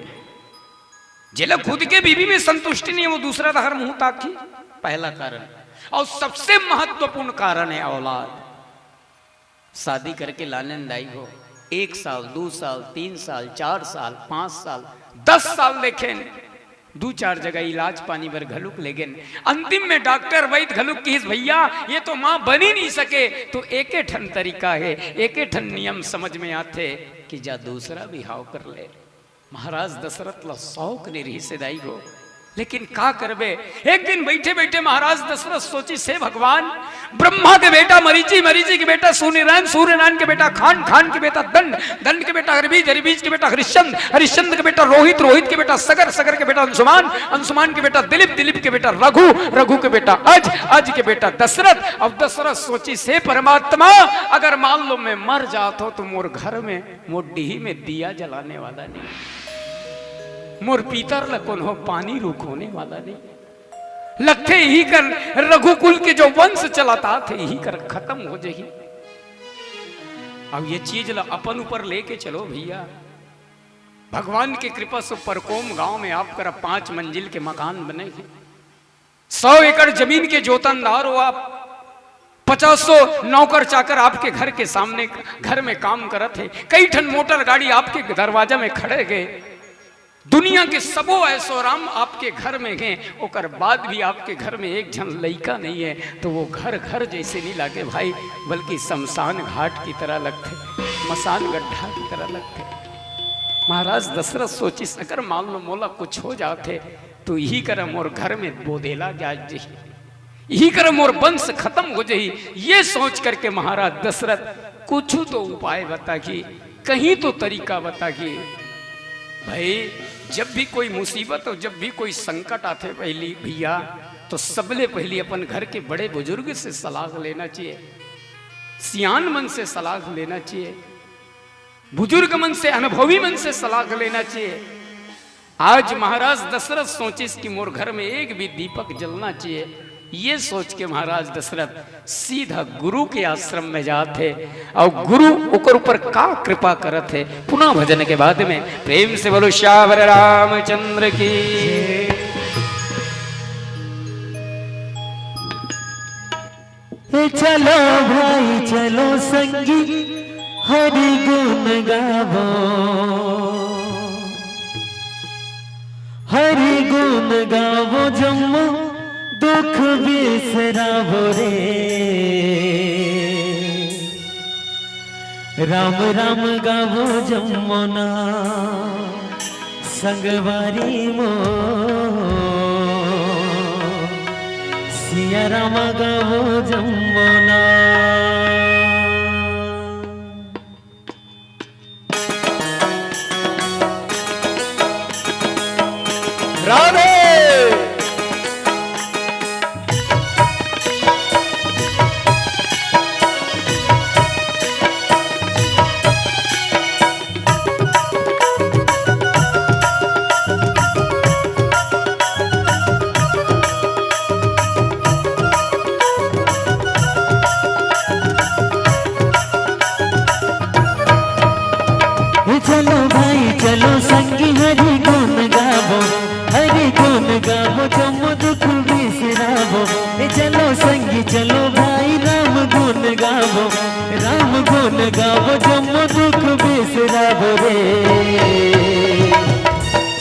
जेला खुद के बीवी में संतुष्टि नहीं है, वो दूसरा डहर मुंह ताकही, पहला कारण। और सबसे महत्वपूर्ण कारण है औलाद। शादी करके लानेन दाई हो, एक साल, दू साल, तीन साल, चार साल, पांच साल, दस साल देखेन, दू चार जगह इलाज पानी बर घलुक लेगेन। अंतिम में डॉक्टर वैद घलुक किहिस, "भैया, ये तो मां बन ही नहीं सके।" तो एके ठन तरीका हे, एके ठन नियम समझ में आथे कि जा दूसरा बिहाव कर ले। महाराज दशरथ ला शौक नहीं रहिस हे दाई हो, लेकिन का करबे, एक दिन बैठे बैठे महाराज दशरथ सोचिस, "हे भगवान, ब्रह्मा के बेटा मरीचि, मरीचि के बेटा सूर्यनारायण, सूर्यनारायण के बेटा खान, खान के बेटा दंड, दंड के बेटा हरिबीज, हरिबीज के बेटा हरिश्चंद, हरिश्चंद के बेटा रोहित, रोहित के बेटा सगर, सगर के बेटा अंशुमान, अंशुमान के बेटा दिलीप, दिलीप के बेटा रघु, रघु के बेटा अज, अज के बेटा दशरथ।" अब दशरथ सोचिस, "हे परमात्मा, अगर मान लो मैं मर जात हो तो मोर घर में, मोर डीही में दिया जलाने वाला नहीं, मोर पीतर ला कोनो पानी रुखोने वाला नहीं। लगथे इही कर रघुकुल के जो वंश चलत आथे, इही कर खत्म हो जाही।" अब ये चीज ला अपन ऊपर लेके चलो भैया। भगवान के कृपा से परकोम गांव में आप करा पांच मंजिल के मकान बने हे, सौ एकड़ जमीन के जोतनदार हो आप, पचासों नौकर चाकर आपके घर के सामने, घर में काम करत हे, कई ठन मोटर गाड़ी आपके दरवाजा में खड़े हे, दुनिया के सबो ऐसोराम आपके घर में हे, ओकर बाद भी आपके घर में एक झन लइका नहीं है, तो वो घर घर जैसे नहीं लागे भाई, बल्कि शमशान घाट की तरह लगथे, मसान गड्ढा की तरह लगथे। महाराज दशरथ सोचिस, "अगर मान लो मोला कुछ हो जाथे, तो इही करा मोर घर में बोदेला जाय जही, इही करा मोर वंश खत्म हो जही।" ये सोच करके महाराज दशरथ कुछ तो उपाय बताही, कहीं तो तरीका बताही। भाई, जब भी कोई मुसीबत और जब भी कोई संकट आथे पहली भैया, तो सबले पहली अपन घर के बड़े बुजुर्ग से सलाह लेना चाहिए, सियान मन से सलाह लेना चाहिए, बुजुर्ग मन से, अनुभवी मन से सलाह लेना चाहिए। आज महाराज दशरथ सोचिस कि मोर घर में एक भी दीपक जलना चाहिए। ये सोच के महाराज दशरथ सीधा गुरु के आश्रम में जात हे और गुरु ओकर ऊपर का कृपा करत हे, पुनः भजन के बाद में। प्रेम से बोलो, "श्यावर रामचंद्र की।" ए चलो भाई चलो संगी, हरि गुण गावो, हरि गुण गावो, जम्मो दुख बिसरावो रे। राम राम गावो जम्मो ना संगवारी मो, सिया राम गावो जम्मो ना। राधे। चलो संगी चलो भाई, राम गुण गावो, राम गुण गावो, जम्मो दुख बिसरावो रे।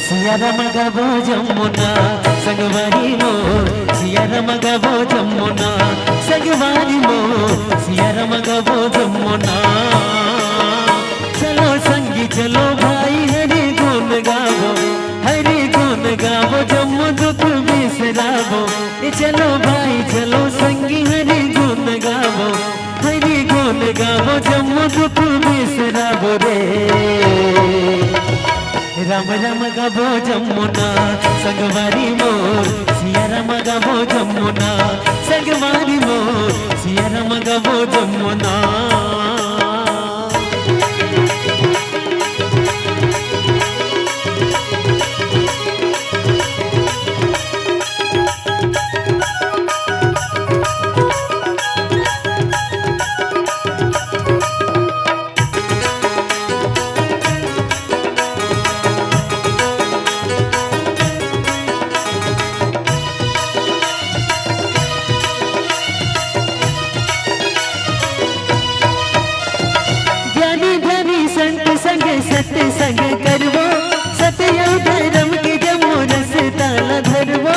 सिया राम गावो जम्मो ना, संगवारी मोर, सिया राम गावो जम्मो ना, संगवारी मोर, सिया राम गावो जम्मो ना। चलो संगी चलो भाई, हरि गुण गावो, हरि गुण गावो, जम्मो दुख बिसरावो। ए चलो भाई चलो संगी, हरि गुण गावो, हरि गुण गावो, जम्मो दुख बिसरावो रे। राम राम गावो जम्मो ना, संगवारी मोर, सिया राम गावो जम्मो ना, संगवारी मोर, सिया राम गावो जम्मो ना। ज्ञानी ध्यानी संत संग सत्संग करवो, सत्य धर्म के जम्मो रस्ता ला धरवो।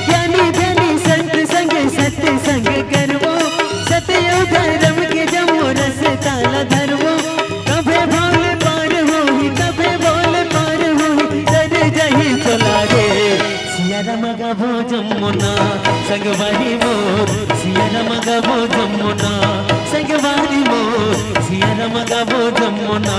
ज्ञानी ध्यानी संत संग सत्संग करवो, सत्य धर्म के जम्मो रस्ता ला धरवो। कभे भोल पार होही, कभे भोल पार होही, डर जाही चला रे। सिया राम गावो जम्मो ना, संगवारी मोर, सिया राम गावो जम्मो ना, संगवारी मोर, सिया राम गावो जम्मो ना।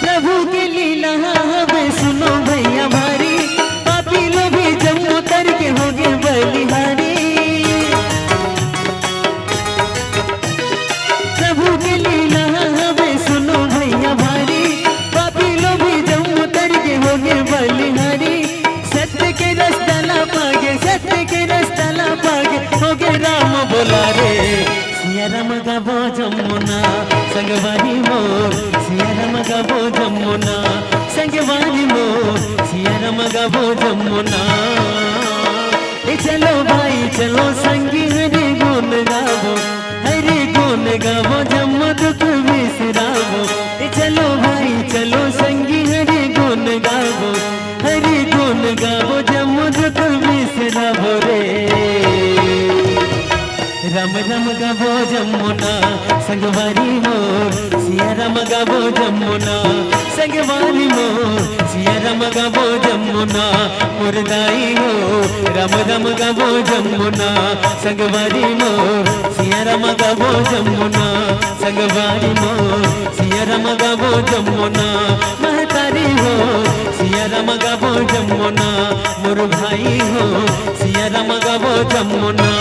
प्रभु के लीला हवे सुनो भैया भारी, पापी लोभी जम्मो उतर के होगे बलिहारी। प्रभु के लीला हवे सुनो भैया भारी, पापी लोभी जम्मो उतर के होगे बलिहारी। सत्य के रस्ता ला पागे, सत्य के रस्ता ला पागे, होगे राम बोला रे। सिया राम गावो जम्मो ना, संगवारी मोर, सिया राम गावो जम्मो ना, संगवारी मोर, सिया राम गावो जम्मो ना। ए चलो भाई चलो संगी, हरि गुण गावो, हरि गुण गावो, जम्मो दुख बिसरावो। ए चलो भाई चलो संगी, हरि गुण गावो, हरि गुण गावो, जम्मो दुख बिसरावो रे। राम राम गावो जम्मो ना, संगवारी मोर, सिया राम गावो जम्मो ना, संगवारी मोर, सिया राम गावो जम्मो ना। मोर दाई हो, राम राम गावो जम्मो ना, संगवारी मोर, सिया राम गावो जम्मो ना, संगवारी मोर, सिया राम गावो जम्मो ना। महतारी हो, सिया राम गावो जम्मो ना, मोर भाई हो, सिया राम गावो जम्मो ना।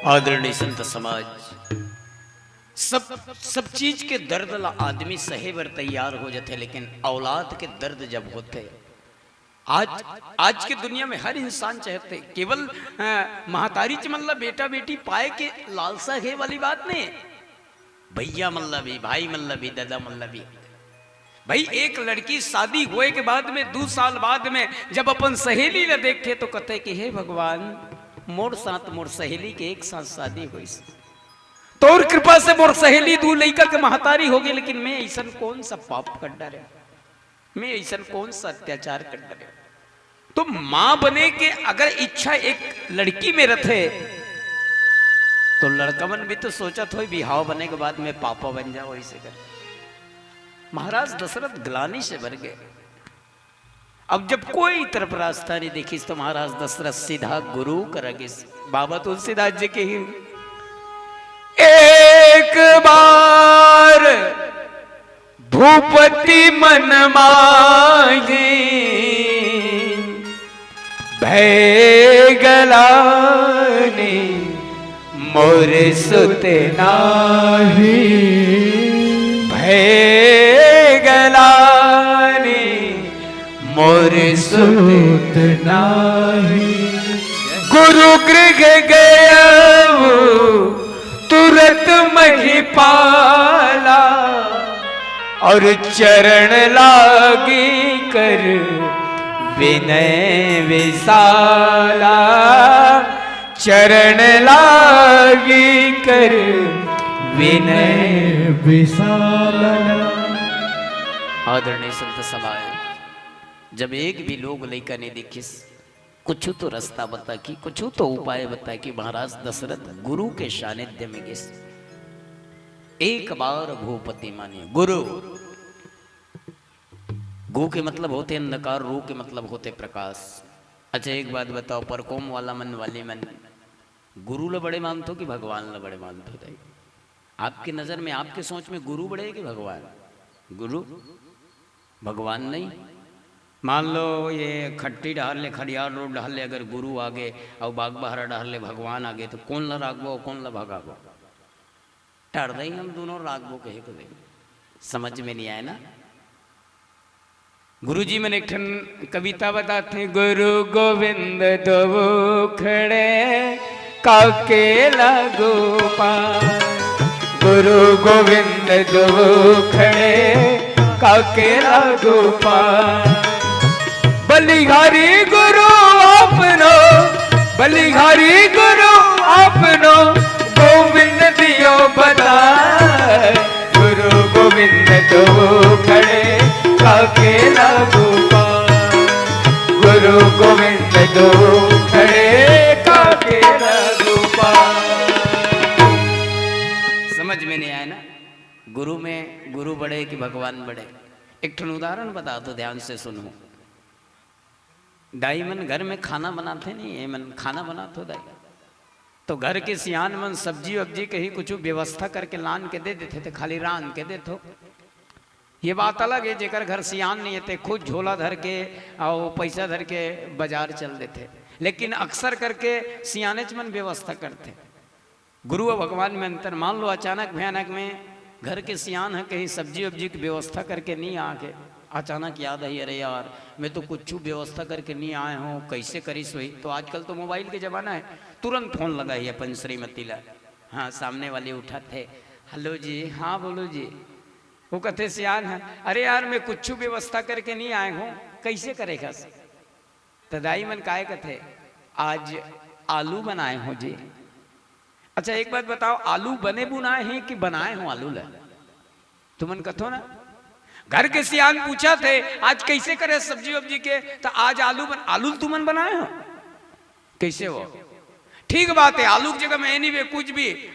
आदरणीय संत समाज, सब, सब चीज के दर्द ला आदमी सहे बर तैयार हो जाथे, लेकिन औलाद के दर्द जब होथे, आज, आज के दुनिया में हर इंसान चाहथे, केवल, अ, महतारी च मन ला बेटा बेटी पाए के लालसा हे वाली बात नहीं, भैया मन ला भी, भाई मन ला भी, दादा मन ला भी। भाई, एक लड़की शादी होए के बाद में, दू साल बाद में जब अपन सहेली ला देखथे तो कथे कि हे भगवान, मोर साथ मोर सहेली के एक साथ शादी होइस, तोर कृपा से मोर सहेली दू लइका के महतारी होगे, लेकिन मैं अइसन कौन सा पाप कर डारे, मैं अइसन कौन सा अत्याचार कर डारे। तो माँ बने के अगर इच्छा एक लड़की में रथे, तो लड़का मन भी तो सोचत होय, बिहाव बने के बाद में पापा बन जाओ, ऐसे कर। महाराज दशरथ ग्लानि से भर गए। अब जब कोई तरफ रास्ता नहीं देखिस, तो महाराज दशरथ सीधा गुरु करा गिस। बाबा तुलसीदास जी के ही, एक बार भूपति मन माही भय गलानी, मोर सुत नाही। भय गलानी, मोर सुत सुत नाही। गुरु गृह गयउ तुरत महिपाला, और चरण लागी कर विनय विसाला। चरण लागी कर विनय विसाला। आदरणीय संत समाज, जब एक भी लोग लइका नहीं दिखिस, कुछु तो रस्ता बता कि, कुछु तो उपाय बता कि महाराज दशरथ गुरु के सानिध्य में गिस। एक बार भूपति मानी गुरु। गु के मतलब होते अंधकार, रु के मतलब होते प्रकाश। अच्छा, एक बात बताओ, परकोम वाला मन, वाली मन, गुरु ल बड़े मानथो कि भगवान ल बड़े मानथो दाई? आपके नजर में, आपके सोच में गुरु बड़े कि भगवान? गुरु, भगवान नहीं। मान लो ये खट्टी डहर ले, खड़ियार रोड डहर ले अगर गुरु आगे अउ बागबहरा डहर ले भगवान आगे, तो कौन ला राखबो, कौन ला भगाबो? टरदई हम दोनों राखबो कहे को दे, समझ में नहीं आए ना। गुरुजी मन एक ठन कविता बताथे, गुरु गोविंद दो खड़े, काके लागू पार। गुरु गोविंद दो खड़े, काके लागू पार। बलिहारी गुरु आपनो, बलिहारी गुरु आपनो, गोविंद दियो बता। गुरु गोविंद दो खड़े, काके लागू पार। गुरु गोविंद दो खड़े, काके लागू पार। समझ में नहीं आया ना, गुरु में गुरु बड़े कि भगवान बड़े? एक ठन उदाहरण बता दो, ध्यान से सुनो। दाई मन घर में खाना बनाथे नहीं, ये मन खाना बनाथो दाई, तो घर के सियान मन सब्जी वब्जी कहीं कुछ व्यवस्था करके लान के दे देथे, तो खाली रांध के देथो। ये बात अलग है, जेकर घर सियान नहीं है, ते खुद झोला धर के और पैसा धर के बाजार चल देथे, लेकिन अक्सर करके सियानेच मन व्यवस्था करथे। गुरु अउ भगवान में अंतर। मान लो अचानक भयानक में घर के सियान ह कहीं सब्जी वब्जी की व्यवस्था करके नहीं आके, अचानक याद आई, "अरे यार, मैं तो कुछ व्यवस्था करके नहीं आए हूँ, कैसे करिस होही?" तो आजकल तो मोबाइल के जमाना है, तुरंत फोन लगाही अपन श्रीमती ला। हाँ, सामने वाली उठाथे, "हेलो जी, हाँ बोलो जी।" वो कथे सियान ह, "अरे यार, मैं कुछ व्यवस्था करके नहीं आए हूँ, कैसे करेगा?" त दाई मन काय कथे, "आज आलू बनाए हो जी।" अच्छा, एक बात बताओ, आलू बने बुनाए हैं कि बनाए हो आलू ला? तुमन कथो ना, घर के सियान पूछथे, "आज कैसे करे सब्जी वब्जी के?" त आज आलू बन, आलू तुमन बनाए हो? कैसे हो? ठीक बात है, आलू की जगह में anyway कुछ भी, अ,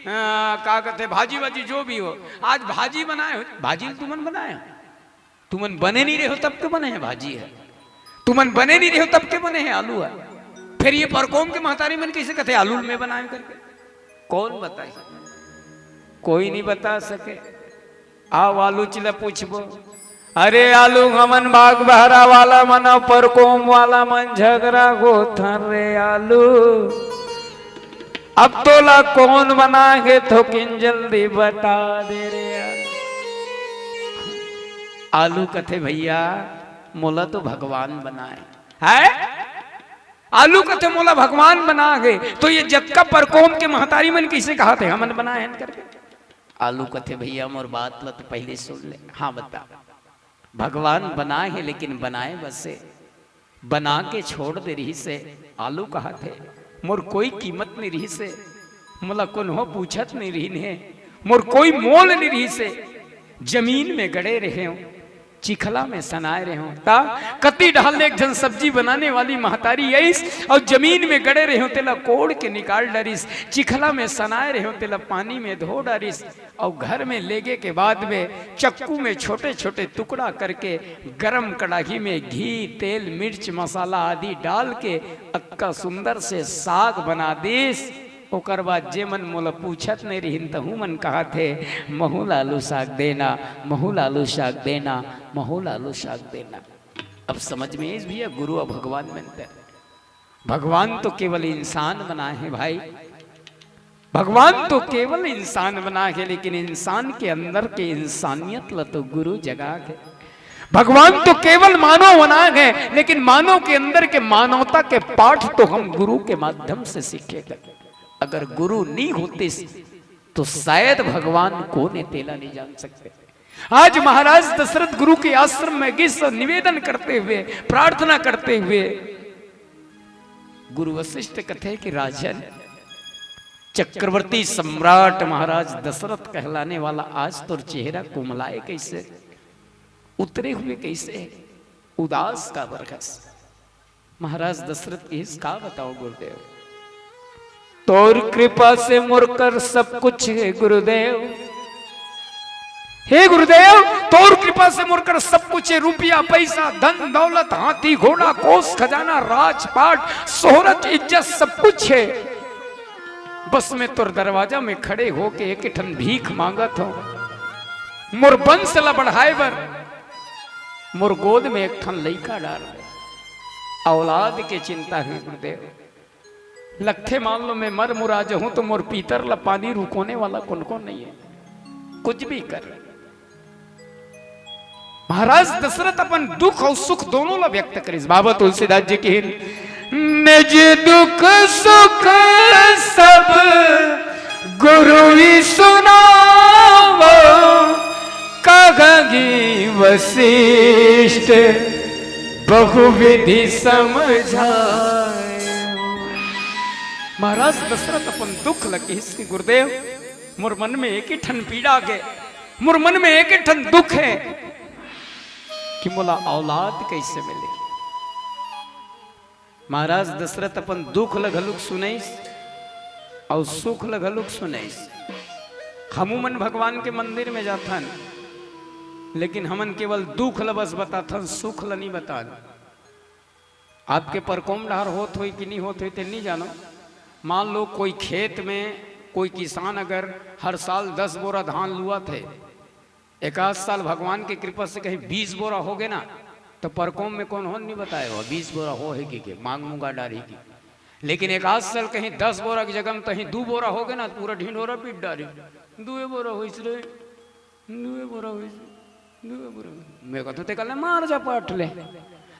का कहते, भाजी वाजी जो भी हो, आज भाजी बनाए हो, भाजी तुमन बनाए हो। तुमन बने नहीं रहे हो तब के बने हैं भाजी है, तुमन बने नहीं रहे हो तब के बने हैं आलू है। फिर ये परकोम के महतारी मन कैसे कहते आलू में बनाए करके? कौन बताए? कोई नहीं बता सके। आओ आलू चिला पूछबो, "अरे आलू, हमन बागबहरा वाला मन अउ परकोम वाला मन झगड़ा होथन रे आलू, अब तोला कौन बना के थोकिन जल्दी बता दे रे आलू।" आलू कथे, "भैया, मोला तो भगवान बनाए है।" आलू कथे, "मोला भगवान बना के।" तो ये जतका परकोम के महतारी मन कैसे कहा थे, "हमन बनाए हन" करके? आलू कथे, "भैया, मोर बात ल तो पहले सुन ले।" हाँ, बता। "भगवान बनाए हे, लेकिन बनाए बसे बना के छोड़ दे रहिस हे।" आलू कहा थे, "मोर कोई कीमत नहीं रहिस हे, मोला कोनो पूछत नहीं रहिन हे, मोर कोई मोल नहीं रहिस हे। जमीन में गड़े रहे हो, चिखला में सनाए रहे हो।" ता कति ढाल ले एक झन सब्जी बनाने वाली महतारी आइस और जमीन में गड़े रहे हो, तेला कोड़ के निकाल डरिस। चिखला में सनाए रहे हो, तेला पानी में धो डारिस। और घर में लेगे के बाद में चक्कू में छोटे-छोटे टुकड़ा करके गरम कड़ाही में घी, तेल, मिर्च, मसाला आदि डाल के अतका सुंदर से साग बना दिस। ओकर बाद जे मन मोला पूछत नहीं रहिन, तहू मन कहत हे, "महू ल आलू साग देना, महू ल आलू साग देना, महू ल आलू साग देना।" अब समझ में आइस भैया, गुरु अउ भगवान में अंतर। भगवान तो केवल इंसान बनाए हे भाई, भगवान तो केवल इंसान बनाए हे, लेकिन इंसान के अंदर के इंसानियत ल तो गुरु जगाए हे। भगवान तो केवल मानव बनाए हे, लेकिन मानव के अंदर के मानवता के पाठ तो हम गुरु के माध्यम से सीखे। अगर गुरु नहीं होतिस, तो शायद भगवान कोन हे तेला नहीं जान सकते। आज महाराज दशरथ गुरु के आश्रम में गिस अउ निवेदन करते हुए, प्रार्थना करते हुए गुरु वशिष्ठ कथे कि राजन, चक्रवर्ती सम्राट महाराज दशरथ कहलाने वाला आज तोर चेहरा कुमलाए कैसे, उतरे हुए कैसे, उदास काबर हस? महाराज दशरथ कहिस, का बताओ गुरुदेव, तोर कृपा से मोर कर सब कुछ हे गुरुदेव। हे गुरुदेव, तोर कृपा से मोर कर सब कुछ हे, रुपया, पैसा, धन, दौलत, हाथी, घोड़ा, कोष, खजाना, राजपाट, शोहरत, इज्जत, सब कुछ हे। बस मैं तोर दरवाजा में खड़े होके एक ठन भीख मांगत हूँ, मोर वंश ला बढ़ाए बर मोर गोद में एक ठन लइका डार दे। औलाद के चिंता हे गुरुदेव। लगथे मान लो मैं मर मुरा जाहूं तो मोर पीतर ला पानी रुकोने वाला कोन कोन नहीं हे। कुछ भी कर। महाराज दशरथ अपन दुख अउ सुख दोनों ला व्यक्त करिस। बाबा तुलसीदास जी कहिन, निज दुख सुख सब गुरु ही सुनावो, कहहि वशिष्ठ बहुविधि समझायो। महाराज दशरथ अपन दुख ल कहिस कि गुरुदेव, मोर मन में एक ही ठन पीड़ा हे, मोर मन में एक ही ठन दुख हे कि मोला औलाद कैसे मिले। महाराज दशरथ अपन दुख ल घलुक सुनइस अउ सुख ल घलुक सुनइस। हमू मन भगवान के मंदिर में जाथन, लेकिन हमन केवल दुख ल बस बताथन, सुख ल नहीं बतान। आपके परकोम डहर होत होई कि नहीं होत होई, ते नहीं जानो। मान लो कोई खेत में कोई किसान अगर हर साल दस बोरा धान लुआत हे, एकाध साल भगवान के कृपा से कहीं बीस बोरा होगे ना, तो परकोम में कोन होन नहीं बताए हो, बीस बोरा हो हे कि के, मांग मुंगा डारी की। लेकिन एकाध साल कहीं दस बोरा की जगह में कहीं दू बोरा होगे ना, पूरा ढिंढोरा पीट डारी। दुए बोरा होइस रे, दुए बोरा होइस, दुए बोरा होइस। मैं कहता, "ते कहले मार जा पाट ले।"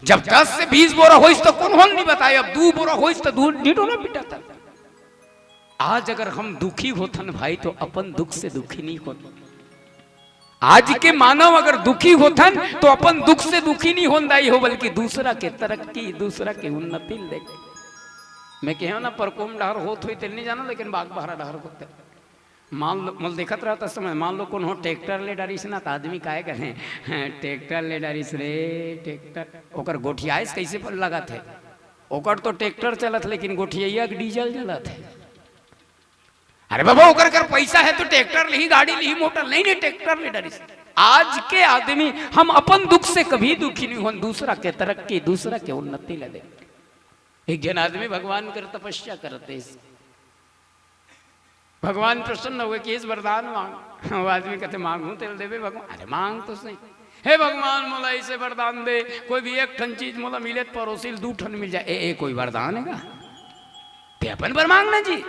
जब दस से बीस बोरा होइस तो कोन होन नहीं बताए, अब दू बोरा होइस तो दू ढिंढोरा पीटा था। आज अगर हम दुखी होथन भाई, तो अपन दुख से दुखी नहीं होथन। आज के मानव अगर दुखी होथन, तो अपन दुख से दुखी नहीं होन दाई हो, बल्कि दूसरा के तरक्की, दूसरा के उन्नति ल देख। मैं कहे ना, परकोम डहर होत होई, तेल नहीं जानो, लेकिन बाग बहरा डहर होते। मान लो, मोल देखत रहता समय, मान लो कोनो ट्रैक्टर ले डारिस ना, त आदमी काय कहे, "ट्रैक्टर ले डारिस रे, ट्रैक्टर।" ओकर गोठियाइस कैसे पर लगत हे? ओकर तो ट्रैक्टर चलत, लेकिन गोठियैया के डीजल जलत हे। अरे बाबा, ओकर कर पैसा हे तो ट्रैक्टर लिही, गाड़ी लिही, मोटर नहीं, नहीं, ट्रैक्टर ले डारिस। आज के आदमी, हम अपन दुख से कभी दुखी नहीं होन, दूसरा के तरक्की, दूसरा के उन्नति ला देख। एक जन आदमी भगवान कर तपस्या करते, भगवान प्रसन्न होगे, कहिस वरदान मांग। वो आदमी कहते, "मांगहूं तेल देबे भगवान।" "अरे मांग तो सही।" "हे भगवान, मोला ऐसे वरदान दे, कोई भी एक ठन चीज मोला मिले त परोसी ल दू ठन मिल जाए।" "ए, ए कोई वरदान हे का? ते अपन बर मांग ना जी।"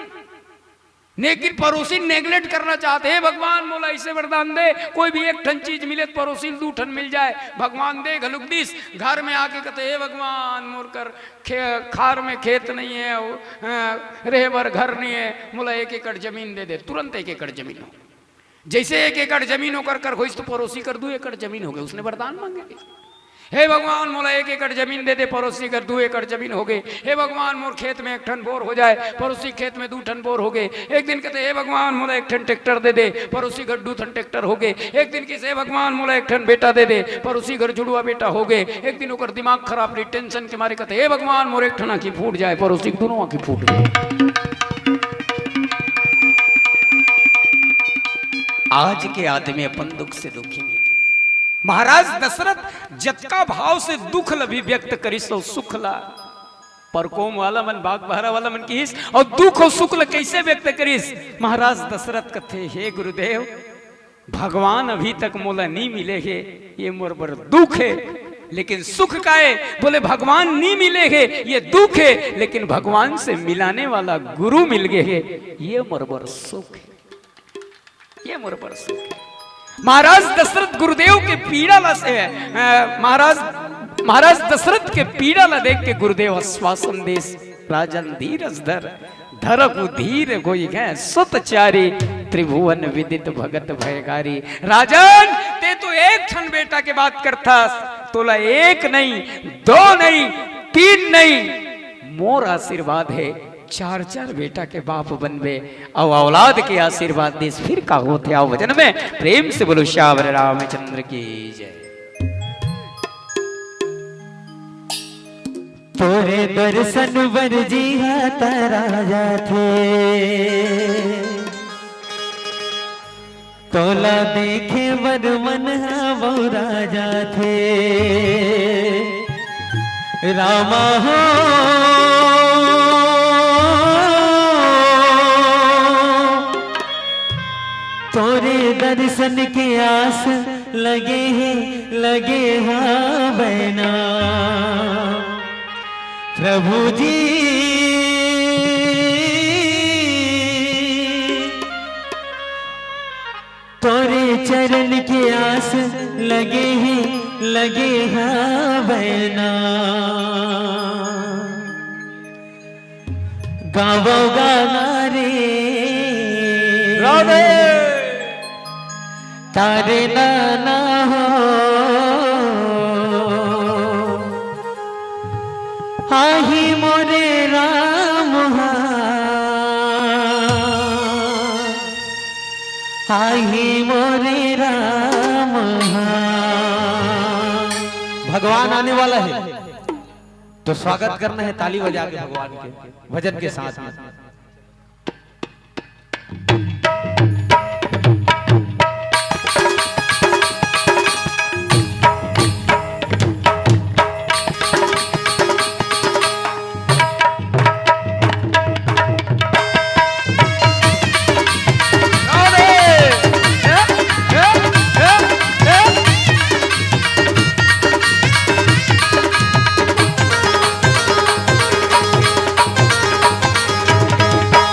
लेकिन परोसी ल नेगलेक्ट करना चाहते, "हे भगवान, मोला ऐसे वरदान दे, कोई भी एक ठन चीज मिले त परोसी ल दू ठन मिल जाए।" भगवान दे घलुक दिस, घर में आके कहते, "हे भगवान, मोर कर खे-, खार में खेत नहीं हे, अउ, अ, रहे बर घर नहीं हे, मोला एक एकड़ जमीन दे दे।" तुरंत एक एकड़ जमीन हो। जैसे एक एकड़ जमीन ओकर कर होइस, तो परोसी कर दू एकड़ जमीन होगे, उसने वरदान मांगे। "हे भगवान, मोला एक एकड़ जमीन दे दे।" परोसी कर दू एकड़ जमीन होगे। "हे भगवान, मोर खेत में एक ठन बोर हो जाए।" परोसी खेत में दू ठन बोर होगे। एक दिन कहते, "हे भगवान, मोला एक ठन ट्रैक्टर दे दे।" परोसी घर दू ठन ट्रैक्टर होगे। एक दिन कहिस, "हे भगवान, मोला एक ठन बेटा दे दे।" परोसी घर जुड़वा बेटा होगे। एक दिन ओकर दिमाग खराब रही, टेंशन के मारे कहते, "हे भगवान, मोर एक ठन आंखी फूट जाए।" परोसी के दोनों आंखी फूट गए। आज के आदमी अपन दुख से दुखी नहीं। महाराज दशरथ जतका भाव से दुख ल भी व्यक्त करिस अउ सुख ला, परकोम वाला मन, बागबाहरा वाला मन किहिस, अउ दुख अउ सुख ल कइसे व्यक्त करिस? महाराज दशरथ कथे, हे गुरुदेव, भगवान अभी तक मोला नी मिले हे, ये मोर बर दुख हे। लेकिन सुख का हे? बोले, भगवान नी मिले हे, ये दुख हे, लेकिन भगवान से मिलाने वाला गुरु मिल गे हे, ये मोर बर सुख हे। ये मोर बर सुख हे। महाराज दशरथ गुरुदेव के पीड़ा ला से, अ, महाराज, महाराज दशरथ के पीड़ा ला देख के गुरुदेव आश्वासन देस, राजन धीरज धर, धरहु धीर होइ गए सुत चारी, त्रिभुवन विदित भगत भयकारी। राजन, ते तो एक ठन बेटा के बात करथस, तोला एक नहीं, दो नहीं, तीन नहीं, मोर आशीर्वाद हे, चार चार बेटा के बाप बनबे, अउ औलाद के आशीर्वाद दिस, फिर का होथे? आओ भजन में प्रेम से बोलो, श्यावर रामचंद्र की जय। तोरे दर्शन बर जिहा तारा जाथे, तोला देखे बर मन ह बौरा जाथे। रामा हो, तोरे दर्शन के आस लगे हे, लगे हावय ना प्रभु जी। तोरे चरण के आस लगे हे, लगे हावय ना। गावो गाना रे, राधे। तारे नाना हो, आही मोरे राम हा, आही मोरे राम हा। भगवान आने वाला है, तो स्वागत करना है ताली बजा के भगवान के भजन के साथ में।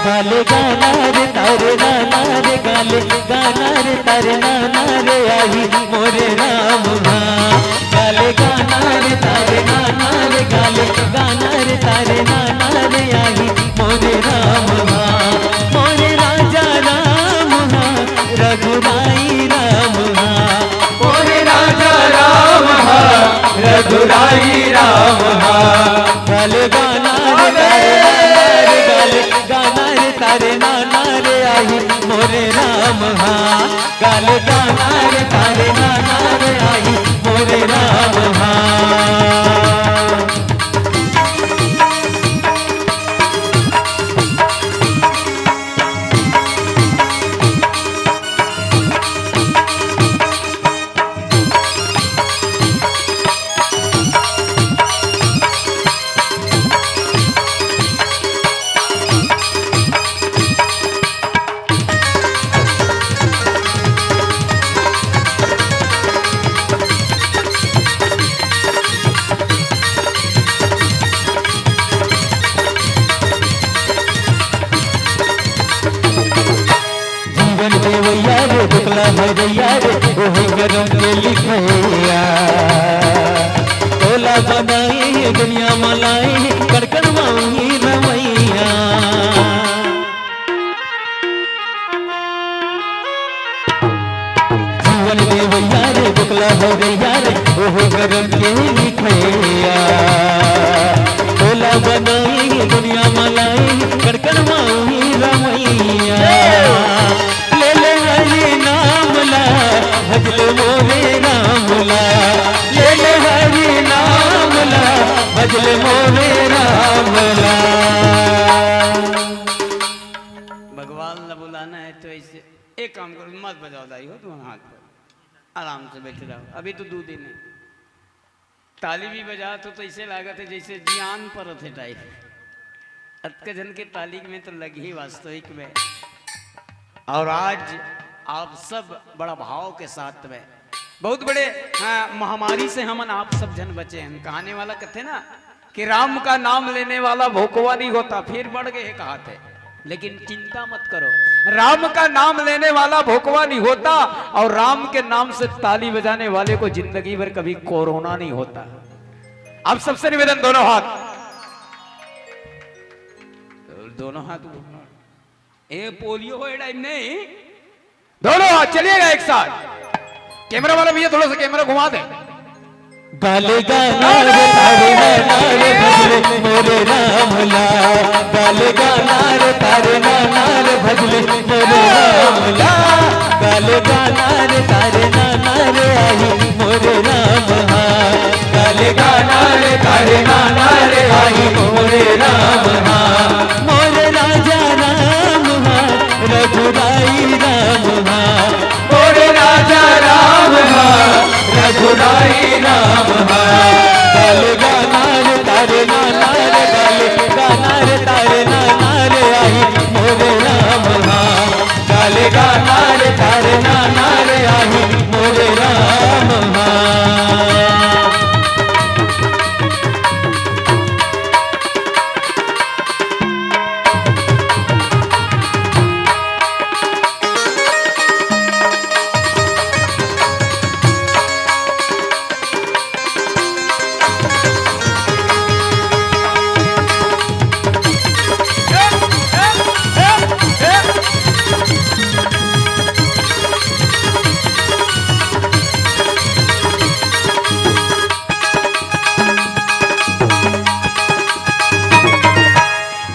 गाले गाना रे तारे नाना रे, गाले गाना रे तारे नाना रे, आही मोरे राम हा। गाले गाना रे तारे नाना रे, गाले गाना रे तारे नाना रे, आही मोरे राम हा, मोरे राजा राम हा, रघुराई राम हा। मोरे राजा राम हा, रघुराई राम हा। गाले गाना रे तारे नाना रे, गाले गाना रे तारे नाना रे, आही मोरे राम हा। गाले गाना रे तारे नाना रे, आही मोरे राम हा। जीवन देवैया रे, दुखला हरैया रे, ओहे करम के लिखैया। तोला बनाए दुनिया म लाए, कण कण म उही रमैया। जीवन देवैया रे, दुखला हरैया रे, ओहे करम के लिखैया। तोला बनाए दुनिया म लाए, कण कण म उही रमैया। ले ले हरि नाम ला, भज ले मोरे राम ला। ले ले हरि नाम ला, भज ले मोरे राम ला। भगवान ला बुलाना है तो ऐसे एक काम करो, मत बजाओ दाई हो, तुम हाथ पर आराम से बैठे रहो, अभी तो दो दिन है। ताली भी बजात हो तो ऐसे लागत है जैसे जियान परत है टाइप। अतका झन के ताली में तो लगी ही वास्तविक में। और आज आप सब बड़ा भाव के साथ में, बहुत बड़े, हाँ, महामारी से हमन आप सब झन बचे हैं। कहने वाला कहते ना कि राम का नाम लेने वाला भोकवा नहीं होता, फिर बढ़ गए कहा थे। लेकिन चिंता मत करो, राम का नाम लेने वाला भोकवा नहीं होता और राम के नाम से ताली बजाने वाले को जिंदगी भर कभी कोरोना नहीं होता। आप सबसे निवेदन, दोनों हाथ, दोनों हाथ, ए पोलियो हो टाइम नहीं, दोनों हाथ चलिएगा एक साथ। कैमरा वाला भैया थोड़ा सा कैमरा घुमा दे। गाले गाना रे तारे नाना रे भजले मोरे राम ला। गाले गाना रे तारे नाना रे भजले मोरे राम ला। गाले गाना रे तारे नाना रे आही मोरे राम हा। गाले गाना रे तारे नाना रे आही मोरे राम हा। मोरे राजा राम हा, रघुराई राम हा। मोरे राजा राम हा, रघुराई राम हा। गाले गाना रे तारे नाना रे, गाले गाना रे तारे नाना रे, आही मोरे राम हा। गाले गाना रे तारे नाना रे, आही मोरे राम हा।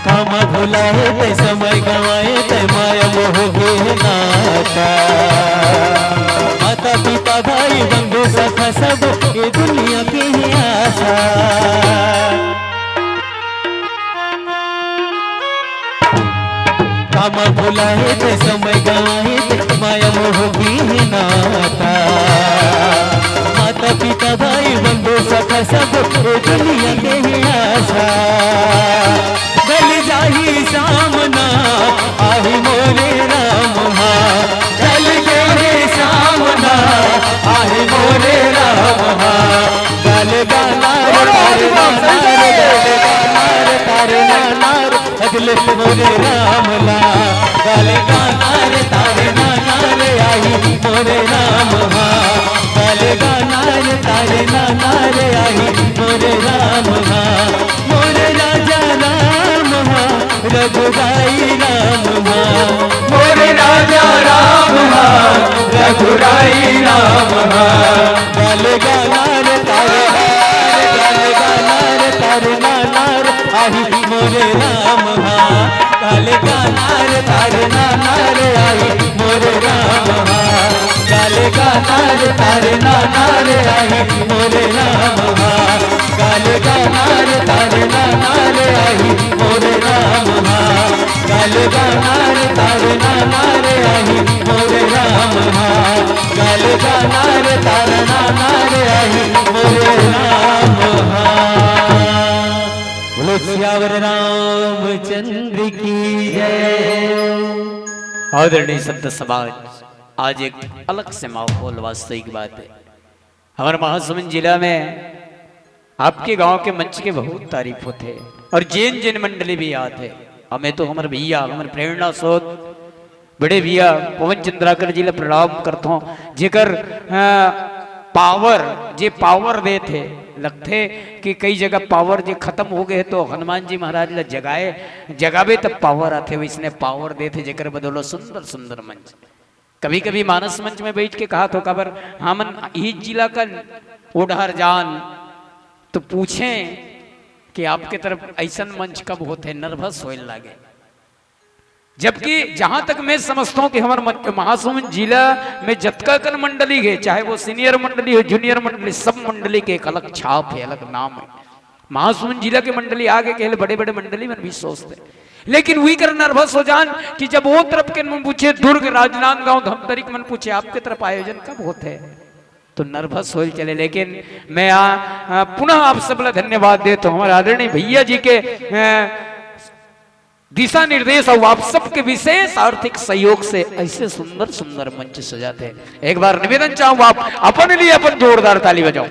काम भुलाए ते समय गंवाए ते माया मोह के नाता। माता पिता भाई बंधु सखा सब ये दुनिया के ही आशा। काम भुलाए ते समय गंवाए ते माया मोह की नाता। माता पिता भाई बंधु सखा सब ये दुनिया के ही आशा। गल जाही सामना आही मोरे राम हा। गल जाही सामना आही मोरे राम हा। गाले गाना रे तारे नाना रे, गाले गाना रे तारे नाना रे, भजले मोरे राम ला। गाले गाना रे तारे नाना रे, आही मोरे राम हा। गाले गाना रे तारे नाना रे, आही मोरे राम हा। मोरे राजा राम हा, रघुराई राम हा। मोरे राजा राम हा, रघुराई राम हा। गाले गाना रे तारे नाना रे, गाले गाना रे तारे नाना रे, आही मोरे राम हा। गाले गाना रे तारे नाना रे, आही मोरे राम हा। गाले गाना रे तारे नाना रे, आही मोरे राम हा। गाले गाना रे तारे नाना रे, आही मोरे राम हा। गाले गाना रे तारे नाना रे, आही मोरे राम हा। गाले गाना रे तारे नाना रे, आही मोरे राम हा। बोलो सियावर रामचंद्र की जय। आदरणीय संत समाज, आज एक अलग से माहौल, वास्तविक बात है। हमारे महासमुंद जिला में आपके गांव के मंच के बहुत तारीफ होथे और जेन जेन मंडली भी आथे, हमें तो हमर भैया, हमर प्रेरणा स्रोत बड़े भैया पवन चंद्राकर जी ला प्रणाम करथों, जेकर, अ, पावर, जे पावर देथे, लगथे कि कई जगह पावर जे खत्म हो गए तो हनुमान जी महाराज ला जगाए, जगाबे तब पावर आथे, वैसने पावर देथे, जेकर बदौलत सुंदर सुंदर मंच। कभी कभी मानस मंच में बैठ के कहा तो काबर हमन इही जिला का ओढ़हर जान तो पूछें कि आपके तरफ ऐसन मंच कब होथे, नर्वस होए लागे। जबकि जहां तक मैं समझता हूं कि हमारे मत-, महासमुंद जिला में जतका कन मंडली है, चाहे वो सीनियर मंडली हो, जूनियर मंडली, सब मंडली के एक अलग छाप है, अलग नाम है। महासमुंद जिला के मंडली आगे कहले बड़े बड़े मंडली मन भी सोचते, लेकिन वही कर नर्वस हो जान कि जब वो तरफ के मन पूछे, दुर्ग, राजनांदगांव, धमतरी के मन पूछे, आपके तरफ आयोजन कब होते हैं? तो नर्वस होल चले, लेकिन मैं आ, आ, पुनः आप सब ला धन्यवाद देत हूँ, हमारे आदरणीय भैया जी के आ, दिशा निर्देश और आप सबके विशेष आर्थिक सहयोग से ऐसे सुंदर सुंदर मंच सजाते हैं। एक बार निवेदन चाहूंगा, आप अपने लिए अपन जोरदार ताली बजाओ।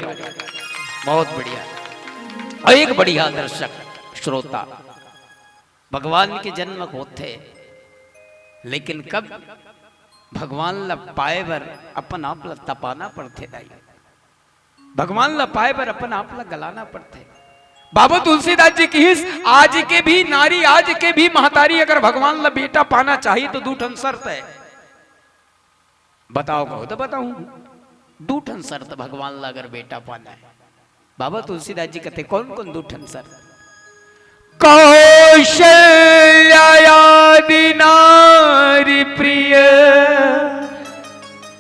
बहुत बढ़िया। और एक बढ़िया दर्शक श्रोता, भगवान के जन्म होथे, लेकिन कब? भगवान ला पाए बर अपन आप ला तपाना पड़थे दाई। भगवान ला पाए बर अपन आप ला गलाना पड़थे। बाबा तुलसीदास जी किहिस, आज के भी नारी, आज के भी महतारी अगर भगवान ला बेटा पाना चाही तो दू ठन शर्त है। बताओ कहो तो बताऊं, दू ठन शर्त भगवान ला अगर बेटा पाना है। बाबा तुलसीदास जी कथे, कौन कौन दू ठन शर्त? कौशल्या आदि नारी प्रिय,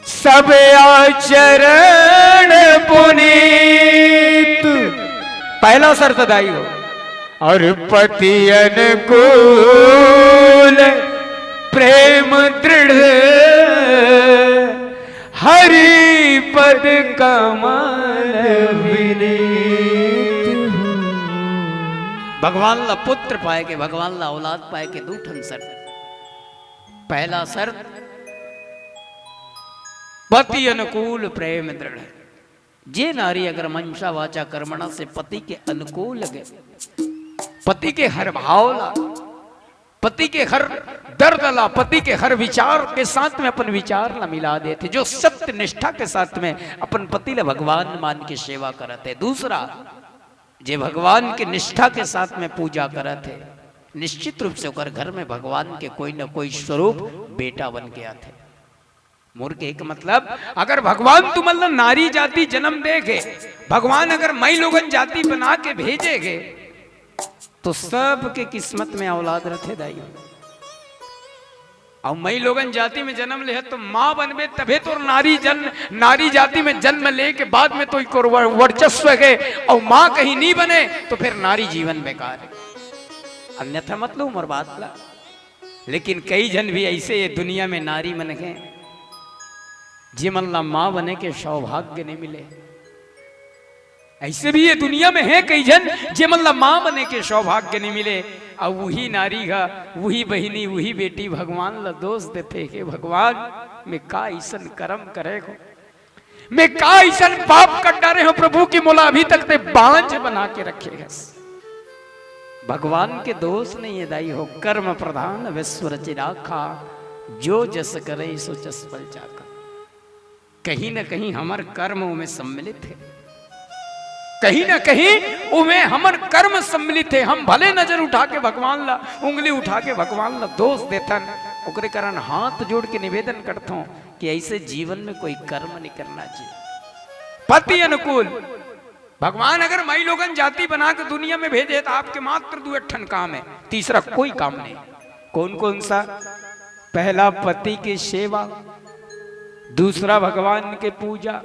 सब आचरण पुनीत। पहला शर्त दाई हो। और पति अनुकूल प्रेम दृढ़, हरि पद कमल विनीत। भगवान ला पुत्र पाए के, भगवान ला औलाद पाए के दू ठन शर्त। पहला शर्त, पति अनुकूल प्रेम दृढ़। जे नारी अगर मनसा वाचा कर्मणा से पति के अनुकूल गे, पति के हर भाव ला, पति के हर दर्द ला, पति के हर विचार के साथ में अपन विचार ला मिला देथे, जो सत्य निष्ठा के साथ में अपन पति ला भगवान मान के सेवा करत है। दूसरा, जे भगवान के निष्ठा के साथ में पूजा करत है, निश्चित रूप से ओकर घर में भगवान के कोई न कोई स्वरूप बेटा बन के आथे। मोर के एक मतलब, अगर भगवान तुमन ला नारी जाति जन्म दे गे, भगवान अगर मई लोगन जाति बना के भेजे गे, तो सबके किस्मत में औलाद रथे दाई। अउ मई लोगन जाति में जन्म ले तो माँ बनबे, तभे तोर नारी जन्म, नारी जाति में जन्म ले के बाद में तो इकोर वर-, वर्चस्व गे। अउ माँ कहीं नहीं बने तो फिर नारी जीवन बेकार है। अन्यथा मत लो मोर बात ला। लेकिन कई झन भी ऐसे ये दुनिया में नारी मन हे, जेमन ला माँ बने के सौभाग्य नहीं मिले। ऐसे भी ये दुनिया में हे कई झन, जेमन ला माँ बने के सौभाग्य नहीं मिले। अउ वही नारी हा, वही बहिनी, वही बेटी भगवान ला दोष देथे, हे भगवान, मैं का अइसन करम करे हो, मैं का अइसन पाप कर डारे हो प्रभु, कि मोला अभी तक ते बांझ बना के रखे हस। भगवान के दोष नहीं है दाई हो, कर्म प्रधान विश्व रचि राखा, जो जस करे सो जस फल चाखा। कहीं ना कहीं हमर कर्म ओमे सम्मिलित है, कहीं ना कहीं ओमे हमर कर्म सम्मिलित है। हम भले नजर उठा के भगवान ला, उंगली उठा के भगवान ला दोष देथन, ओकरे कारण हाथ जोड़ के निवेदन करथों कि ऐसे जीवन में कोई कर्म नहीं करना चाहिए। पति अनुकूल, भगवान अगर मई लोगन जाति बना के दुनिया में भेजे तो आपके मात्र दू ठन काम है, तीसरा कोई काम नहीं। कौन कौन सा? पहला पति की सेवा, दूसरा भगवान के पूजा,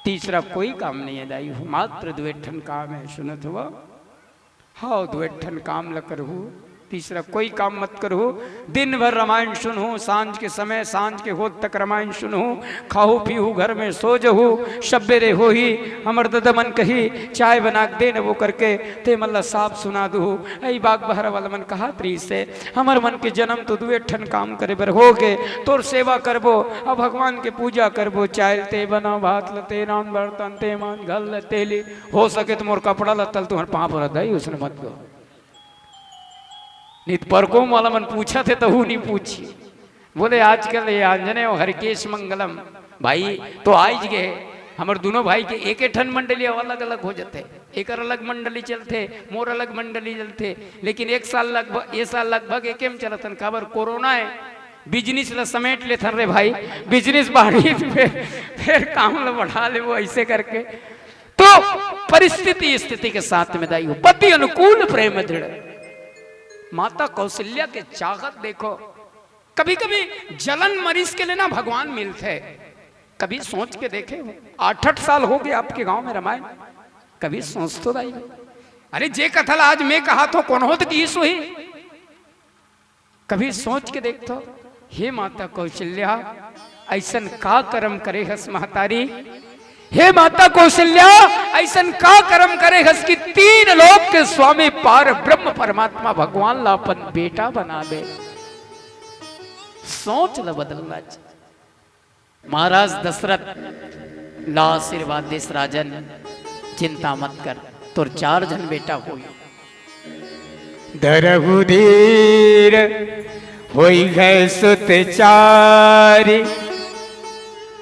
तीसरा कोई काम नहीं है दाई, मात्र दू ठन काम है। सुनत हुआ? हाँ, दू ठन काम ल करहू, तीसरा कोई काम मत करहू। दिन भर रामायण सुनहू, सांझ के समय, सांझ के होत तक रामायण सुनहू, खाहू पीहू, घर में सो जहू। सबेरे होही, हमर ददा मन कही, चाय बना के दे न वो करके, ते मन ला साफ सुना दूहू। ऐ बाग बहरा वाला मन कहात रहिसे, हमर मन के जन्म तो दू ठन काम करे बर हो गे, तोर सेवा करबो, अब भगवान के पूजा करबो, चाय ते बना, भात ल ते रांध, बर्तन ते मांज, घर ल ते ले, हो सके तो मोर कपड़ा लत्ता ल तुहर पाँव परत दाई, उसने मत कहो। नहीं तो परकोम वाला मन पूछत हे, तहू नहीं पूछी। बोले, आजकल ये आंजनेय और हरिकेश मंगलम भाई तो आइज गे, हमर दोनों भाई के एक ठन मंडली अलग-अलग हो जथे, एकर अलग मंडली चलथे, मोर अलग मंडली चलथे, लेकिन एक साल लगभग, ये साल लगभग एके में चलथन, काबर कोरोना है, बिजनेस ला समेट लेथन रे भाई, बिजनेस बाढ़ी तो फिर, फिर काम ला बढ़ा लेबो ऐसे करके। तो परिस्थिति स्थिति के साथ में दाई हो, पति अनुकूल प्रेम दृढ़। माता कौशल्या के चाहत देखो, कभी कभी जलन मरीज के लिए ना भगवान मिलते हैं। कभी सोच के देखे हो, आठ आठ साल हो गए आपके गांव में रामायण, कभी सोच तो दाई हो। अरे जे कथा ला आज मैं कहा थो, कौन हो तो की सोही? कभी सोच के देख तो, हे माता कौशल्या, ऐसन का कर्म करे हस महतारी, हे माता कौशल्या, अइसन का करम करे हस कि तीन लोक के स्वामी पार ब्रह्म परमात्मा भगवान ला अपन बेटा बना दे। सोच ल बदलना चाहिए। महाराज दशरथ ला आशीर्वाद देस, राजन, चिंता मत कर, तोर चार झन बेटा होई। धरहु धीर होई गए सुत चारी,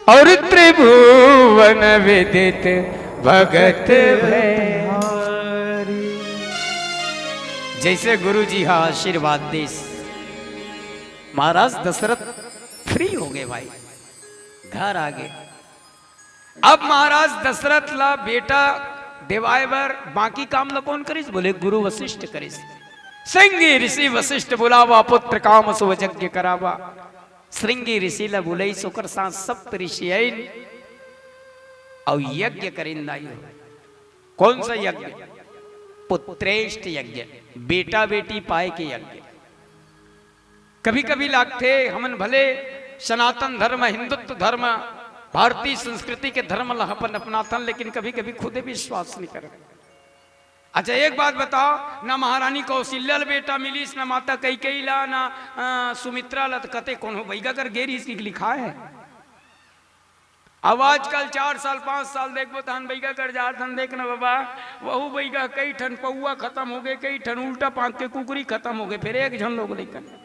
और त्रिभुवन विदित भगत भय। जैसे गुरु जी हा आशीर्वाद देस, महाराज दशरथ फ्री हो गए भाई, घर आ गए। अब महाराज दशरथ ला बेटा देवाय बर बाकी काम ला कौन करिस? बोले गुरु वशिष्ठ करिस। श्रृंगी ऋषि वशिष्ठ बुलावा, पुत्र काम सो यज्ञ करावा। श्रृंगी ऋषि ला बुलाइस, ओकर साथ सप्त ऋषि आइन अउ यज्ञ करिन दाई हो। कौन सा यज्ञ? पुत्रेष्ठ यज्ञ, बेटा बेटी पाए के यज्ञ। कभी-कभी लागथे, हमन भले सनातन धर्म, हिंदुत्व धर्म, भारतीय संस्कृति के धर्म ल अपन अपनाथन, लेकिन कभी-कभी खुदे विश्वास नहीं करत। अच्छा, एक बात बताओ, ना महारानी कौशल्या ल बेटा मिलिस, ना माता कैकेयी ला, ना, अ, सुमित्रा ला, त कते कोनो बइगा कर गे रिहिस कि लिखाय हे? अब आजकल चार साल, पाँच साल देखबो, तहन बइगा कर जात हन, देख न बाबा, वहू बइगा कई ठन पौवा खतम हो गए, कई ठन उल्टा पांख के कुकरी खतम हो गए, फिर एक झन लोग लइकन।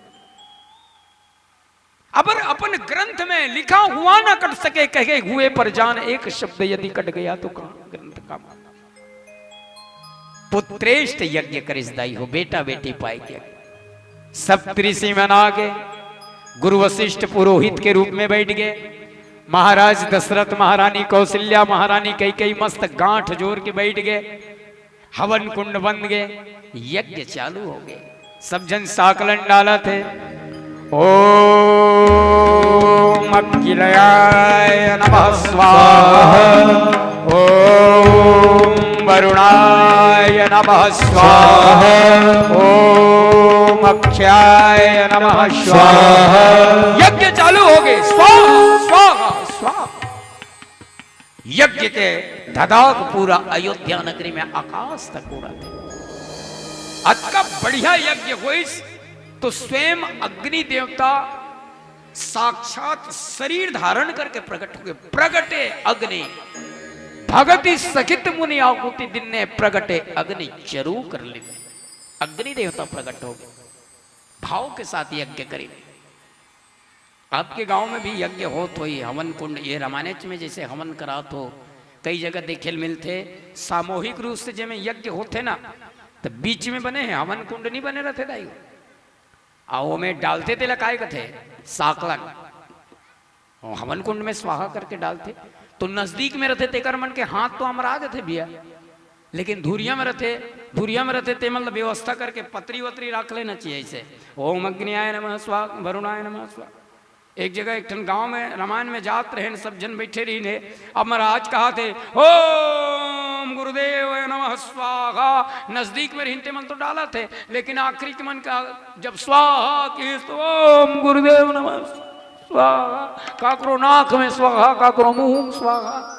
अबर अपन ग्रंथ में लिखा हुआ ना कट सके, कहे हुए पर जान एक शब्द यदि कट गया तो कहाँ ग्रंथ का मान। पुत्रेष्ठ यज्ञ करिस दाई हो, बेटा बेटी पाए के। सप्त ऋषि मन आ गए, गुरु वशिष्ठ पुरोहित के रूप में बैठ गए, महाराज दशरथ, महारानी कौशल्या, महारानी कैकेयी मस्त गांठ जोर के बैठ गए, हवन कुंड बन गए, यज्ञ चालू हो गए, सब झन साकलन डालत हे। ओम अग्निलयाय नमः स्वाहा, ओम वरुणाय नमः स्वाहा, ओम अक्षाय नमः स्वाहा। यज्ञ चालू हो गए, स्वाहा, स्वाहा, स्वाहा। यज्ञ के धधाक पूरा अयोध्या नगरी में आकाश तक उड़त हे। अतका बढ़िया यज्ञ होइस, तो स्वयं अग्नि देवता साक्षात शरीर धारण करके प्रकट हो गए। प्रगटे अग्नि भगति सहित मुनि आहुति दिन्ने, प्रगटे अग्नि चरु कर लिन्ने। अग्नि देवता प्रकट हो गए, भाव के साथ यज्ञ करिन। आपके गांव में भी यज्ञ होत होही, हवन कुंड, ये रामायण में जैसे हवन करात हो, कई जगह देखे ल मिलथे, सामूहिक रूप से जेमे यज्ञ होथे ना, त बीच में बने हे, हवन कुंड नहीं बने रहथे दाई। आ ओमे डालथे तेला काय कथे? साकलन। ओ हवन कुंड में स्वाहा करके डालथे, तो नजदीक में रहथे तेकर मन के हाथ तो अमरा जथे भैया, लेकिन धुरिया में रहथे, धुरिया में रहथे ते मन ल व्यवस्था करके पतरी वतरी रख लेना चाहिए। ऐसे ओम अग्नियाय नमः स्वाहा, वरुणाय नमः स्वाहा। एक जगह एक ठन गांव में रामायण में जात रहेन, सब झन बैठे रहिन हे। अब महाराज कहाथे, ओम गुरुदेव नमः स्वाहा। नजदीक में रहिन ते मन तो डालत हे, लेकिन आखिरी के मन का जब स्वाहा किहिस तो ओम गुरुदेव नमः स्वाहा। काकरो नाक में स्वाहा, काकरो मुंह में स्वाहा।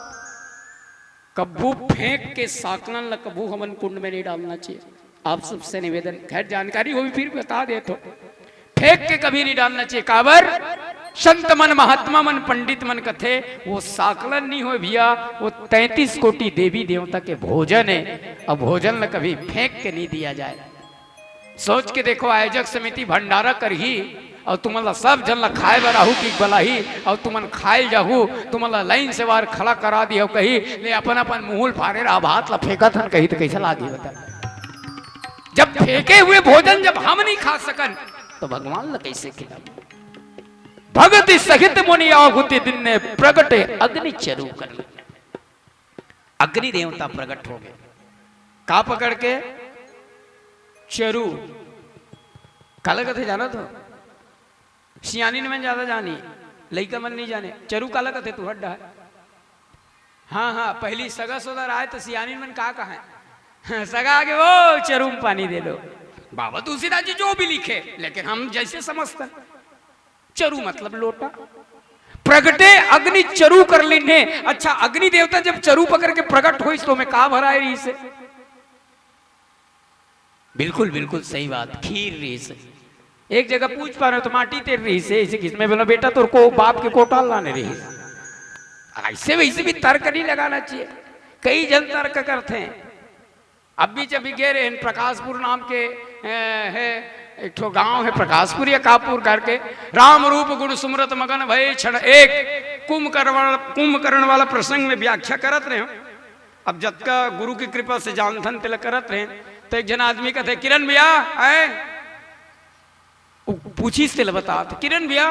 कभू फेंक के साकलन ल कभू हवन कुंड में नहीं डालना चाहिए। आप सबसे निवेदन, खैर जानकारी होही फिर बता देथों, फेंक के कभी नहीं डालना चाहिए। काबर? संत मन, महात्मा मन, पंडित मन कथे, वो साकलन नहीं होय भैया, वो तैंतीस कोटि देवी देवता के भोजन हे। अब भोजन ल कभी फेंक के नहीं दिया जाए। सोच के देखो, आयोजक समिति भंडारा करही अउ तुमन ला सब झन ला खाए बर आहू कि बलाही अउ तुमन खाए ल जाहू, तुमन ला लाइन से बाहर खड़ा करा दिही अउ कही, "ले अपन अपन मुंह ल फारे रहा, भात ला फेंकत हन," कही त कइसे लागही बता? जब फेंके हुए भोजन जब हम नहीं खा सकन, तो भगवान ला कइसे खिलाबो? भगति सहित मुनि आहुति दिन्ने, प्रगटे अग्नि चरु कर ले। अग्नि देवता प्रकट हो गए। का पकड़ के? चरु। काला कथे जानत हो? सियानिन मन ज्यादा जानी, लइका मन नहीं जाने। चरु काला कथे तू हट डहा। हाँ, हाँ, पहली सगा सोदर आए तो सियानिन मन का कहे? सगा आगे वो चरु में पानी दे दो। बाबा तुलसीदास जी जो भी लिखे, लेकिन हम जैसे समझते हैं। चरु मतलब लोटा। प्रगटे अग्नि चरु कर लीन्हे। अच्छा, अग्नि देवता जब चरु पकड़ के प्रगट होइस, तो ओमे का भराय रहिस हे? बिल्कुल, बिल्कुल सही बात, खीर रहिस हे। एक जगह पूछ पारे हो तो माटी तेल रहिस हे, अइसे किस में बोला, "बेटा, तोर को बाप के कोटा लाने रहिस।" अइसे वइसे भी तर्क नहीं लगाना चाहिए, कई झन तर्क करथे। अब बीच अभी गे रहेन प्रकाशपुर नाम के, ए, हे, एक ठो गांव हे प्रकाशपुर या कापुर करके, "राम रूप गुण सुमरत मगन भए क्षण एक।" कुंभकर्ण, कुंभकर्ण वाला प्रसंग में व्याख्या करत रहेंव। अब जतका गुरु की कृपा से जानथन तेला करत रहेंव, त एक झन आदमी कथे, "किरण भैया, आए।" उ पूछिस तेला बतात, "किरण भैया,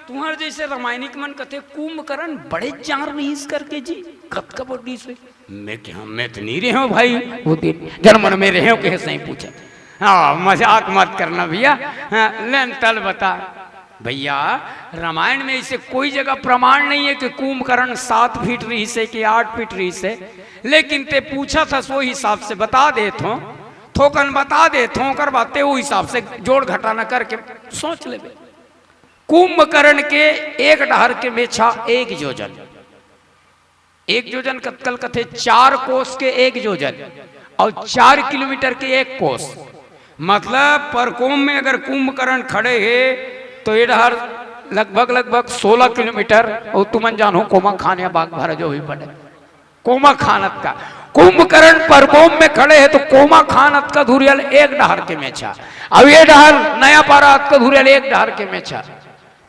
तुंहर जइसे रामायणिक मन कथे कुंभकर्ण बड़े जान रहिस करके जी, कतका बड़ रहिस होही?" मैं कहेंव, "हाँ, मैं तो नहीं रहेंव भाई, वो दिन जनमन में रहेंव," कहे सही पूछे। हाँ, मजाक मत करना भैया। हाँ, लेन तल बता भैया, रामायण में अइसे कोई जगह प्रमाण नहीं हे कि कुंभकर्ण सात फीट रहिस हे कि आठ फीट रहिस हे, लेकिन तें पूछत हस, वो हिसाब से बता देथंव। थोकन बता देथंव, ओकर बाद तें ओ हिसाब से जोड़ घटाना करके सोच लेबे। कुंभकर्ण के एक डहर के मेछा एक योजन, एक योजन कतका ल कथे, चार कोस के एक योजन अउ चार किलोमीटर के एक कोस। मतलब परकोम में अगर कुंभकर्ण खड़े हे तो ए डहर लगभग, लगभग सोलह किलोमीटर, अउ तुमन जानहू कोमा खान या बाघ भरा जो भी पड़े। कोमा खान अतका। कुंभकर्ण परकोम में खड़े हे तो कोमा खान अतका धुरियल एक डहर के मेछा, अउ ए डहर नया पारा अतका धुरियल एक डहर के मेछा।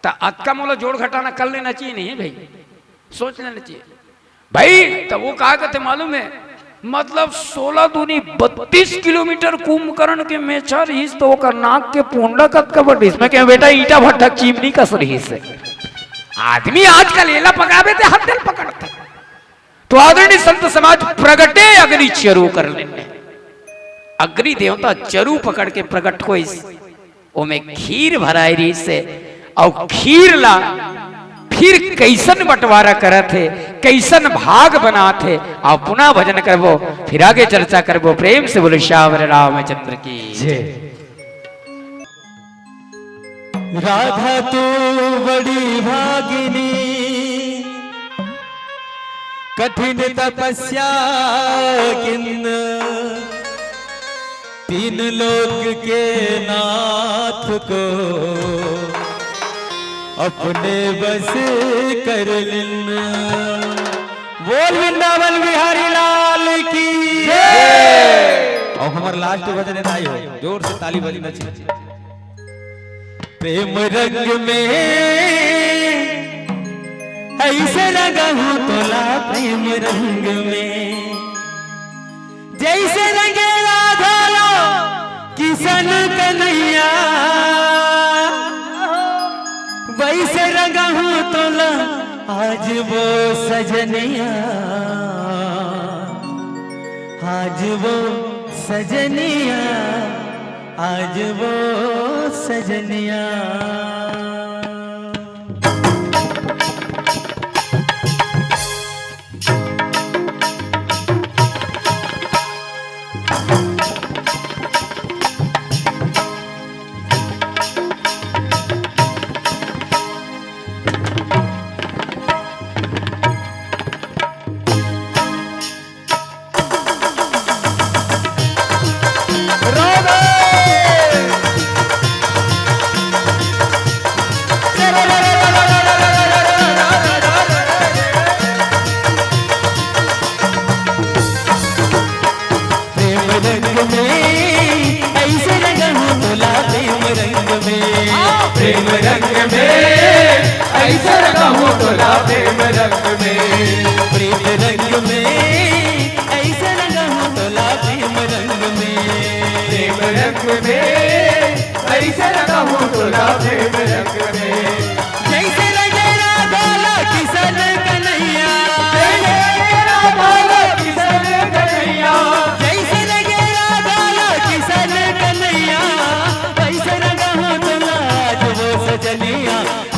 त अतका मोला जोड़ घटाना कर लेना चाहिए, नहीं भाई, सोच लेना चाहिए भाई। त वो का कथे मालूम हे, मतलब सोलह दूनी बत्तीस किलोमीटर कुंभकर्ण के मेछा रहिस, त ओकर नाक के पोंडा कतका बड़ रहिस? मैं कहेंव, "बेटा, ईंटा भट्ठा चिमनी कस रहिस हे।" आदमी आजकल एला पकड़ाबे ते हत्या ल पकड़थे। तो आदरणीय संत समाज, प्रगटे अग्नि चरु कर लीन्हे। अग्नि देवता चरु पकड़ के प्रगट होइस, ओमे खीर भराय रहिस हे, अउ खीर ला फिर कइसन बंटवारा करत हे, कइसन भाग बनात हे, अउ पुनः भजन करबो, फिर आगे चर्चा करबो। प्रेम से बोलो सियावर रामचंद्र की जय। राधा तू बड़ी भागिनी, कठिन तपस्या किन, तीन लोक के नाथ को अपने बस कर लिन। बोल वृंदावन बिहारी लाल की जय। अउ हमर लास्ट भजन हे, जोर से ताली बजना चाहिए। प्रेम रंग में अइसे रंगहूं तोला, प्रेम रंग में जइसे रंगे राधा ला किशन कन्हैया, वइसे रंगहूं तोला आज वो सजनिया, आज वो सजनिया, आज वो सजनिया। प्रेम रंग में अइसे रंगहूं तोला, प्रेम रंग में। प्रेम रंग में अइसे रंगहूं तोला, प्रेम रंग में। प्रेम रंग में अइसे रंगहूं तोला, प्रेम रंग में। प्रेम रंग में अइसे रंगहूं तोला, प्रेम रंग में। जइसे रंगे राधा ला किशन कन्हैया। जइसे रंगे राधा ला किशन कन्हैया। जइसे रंगे राधा ला किशन कन्हैया। वइसे रंगहूं तोला आज वो सजनिया।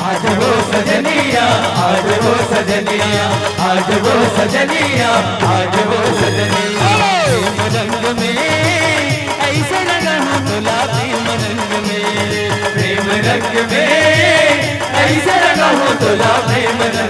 आज वो सजनिया, आज वो सजनिया, आज वो सजनिया, आज वो सजनिया। प्रेम रंग में अइसे रंगहूं तोला, प्रेम रंग में। प्रेम रंग में अइसे रंगहूं तोला, प्रेम रंग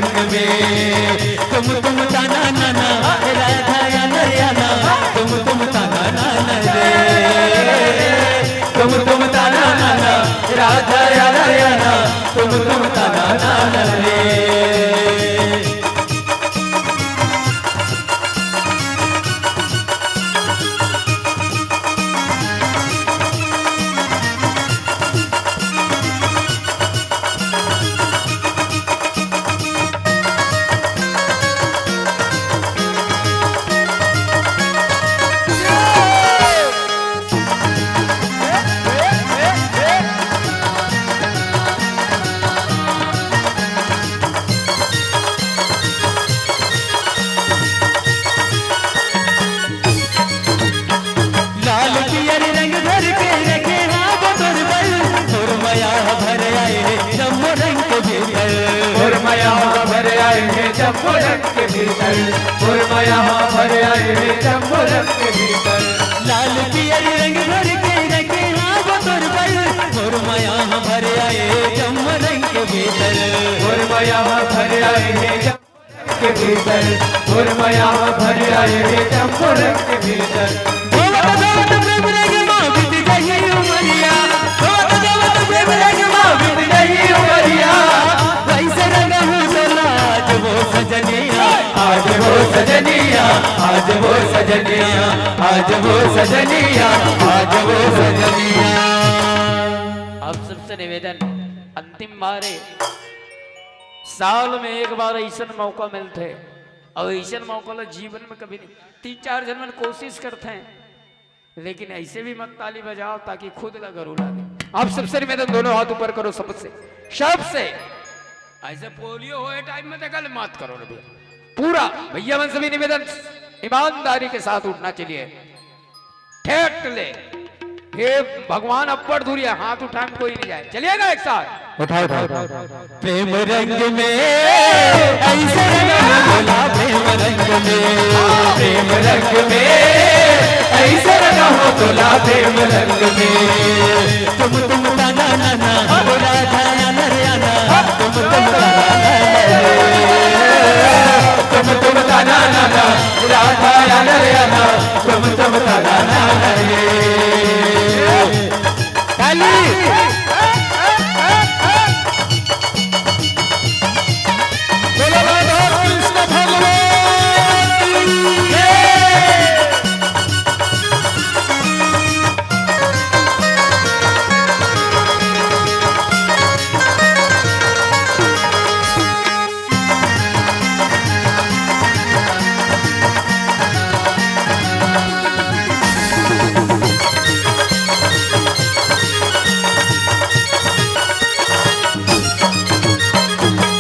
रंग के भीतर, मोर मया हा भर आए हे जम्मो रंग के भीतर। लाल पियर रंग भर के रखे हाँ वो तोर बर, मोर मया हा भर आए जम्मो रंग के भीतर। मोर मया हा भर आए हे जम्मो रंग के भीतर, मोर मया हा भर आए हे जम्मो रंग के भीतर। धोवत धोवत प्रेम रंग मा बीत जाही उमरिया, धोवत धोवत प्रेम रंग मा बीत जाही उमरिया। वैसे रंग हूँ तो लाज वो सजनिया, आज वो सजनिया, आज वो सजनिया, आज वो सजनिया, आज वो सजनिया। आप सबसे निवेदन, अंतिम बार हे, साल में एक बार ऐसन मौका मिलथे, अउ ऐसन मौका ला जीवन में कभी नहीं। तीन चार झन मन कोशिश करथे, लेकिन ऐसे भी मत ताली बजाओ ताकि खुद ला गरू लागे। आप सबसे निवेदन, दोनों हाथ ऊपर करो, सबसे, सबसे। ऐसे पोलियो होए टाइम में तो गल मत करो रे भैया। पूरा भैया मन से भी निवेदन, ईमानदारी के साथ उठना चलिए। ठेठ ले। हे भगवान, अब्बड़ दूरिया, हाथ उठाए में कोई नहीं जाए। चलिएगा एक साथ? उठाओ, उठाओ, उठाओ, उठाओ। प्रेम रंग में ऐसे रंग बोला, प्रेम रंग में, प्रेम रंग में ऐसे रंग हो तोला, प्रेम रंग में। तुम तुम ताना ना ना, राधा या नरियाना, तुम तुम ताना ना ना, तुम तुम ताना ना ना, राधा या नरियाना, तुम तुम ताना ना ना रे। ताली। बोलो राधा कृष्ण भगवान की जय।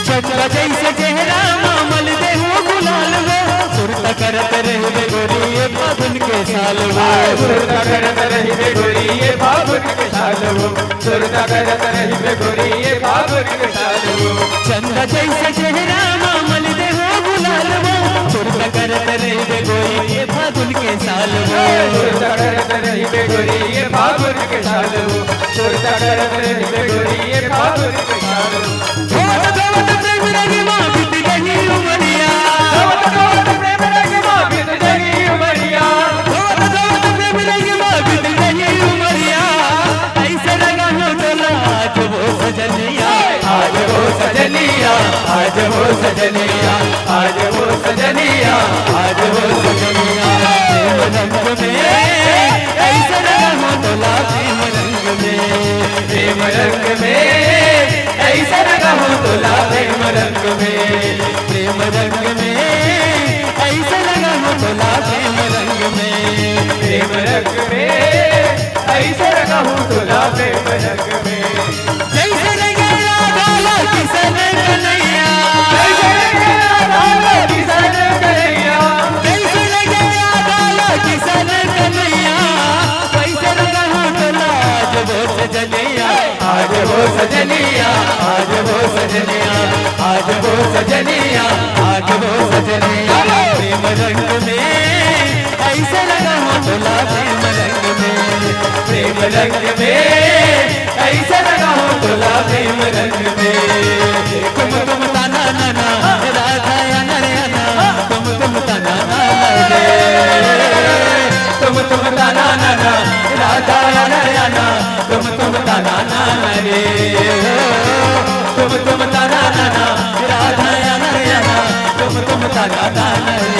चंदा जैसे चेहरा मा मल देहू गुलाल वो, सुरता करत रहिबे गोरी ये फागुन के साल वो। सुरता करत रहिबे गोरी ये फागुन के साल वो, सुरता करत रहिबे गोरी ये फागुन के साल वो। चंदा जैसे चेहरा मा मल देहू गुलाल वो, सुरता करत रहिबे गोरी ये फागुन के साल वो। सुरता करत रहिबे गोरी ये फागुन के साल वो, सुरता करत रहिबे गोरी ये फागुन के साल वो। धोवत धोवत प्रेम रंग मा बीत जाही उमरिया। धोवत धोवत प्रेम रंग मा बीत जाही उमरिया। धोवत धोवत प्रेम रंग मा बीत जाही उमरिया। ऐसे रंग हो तोला आज वो सजनिया, आज वो सजनिया, आज वो सजनिया, आज वो सजनिया, आज वो सजनिया। प्रेम रंग में ऐसे रंग हो तोला, प्रेम रंग में, प्रेम रंग में ऐसे रंग हो तोला, प्रेम रंग में, प्रेम रंग में ऐसे रंग हो तोला, प्रेम रंग में, प्रेम रंग में ऐसे रंग हो तोला, प्रेम रंग में। जैसे रंग राधा ला किशन कन्हैया। जैसे रंग राधा ला किशन कन्हैया। जैसे रंग राधा ला किशन कन्हैया। वैसे रंग हो तोला आज वो सजनिया। आज वो सजनिया, आज वो सजनिया, आज वो सजनिया, आज वो सजनिया। प्रेम रंग में ऐसे रंग हो तोला, प्रेम रंग में, प्रेम रंग में ऐसे रंग हो तोला, प्रेम रंग में। तुम तुम ताना ना ना, राधा या नरियाना, तुम तुम ताना ना ना रे। तुम तुम ताना ना ना, राधा या नरियाना, तुम तुम ताना ना ना रे। तुम तुम ताना ना ना, राधा या नरियाना, तुम तुम ताना ना ना रे।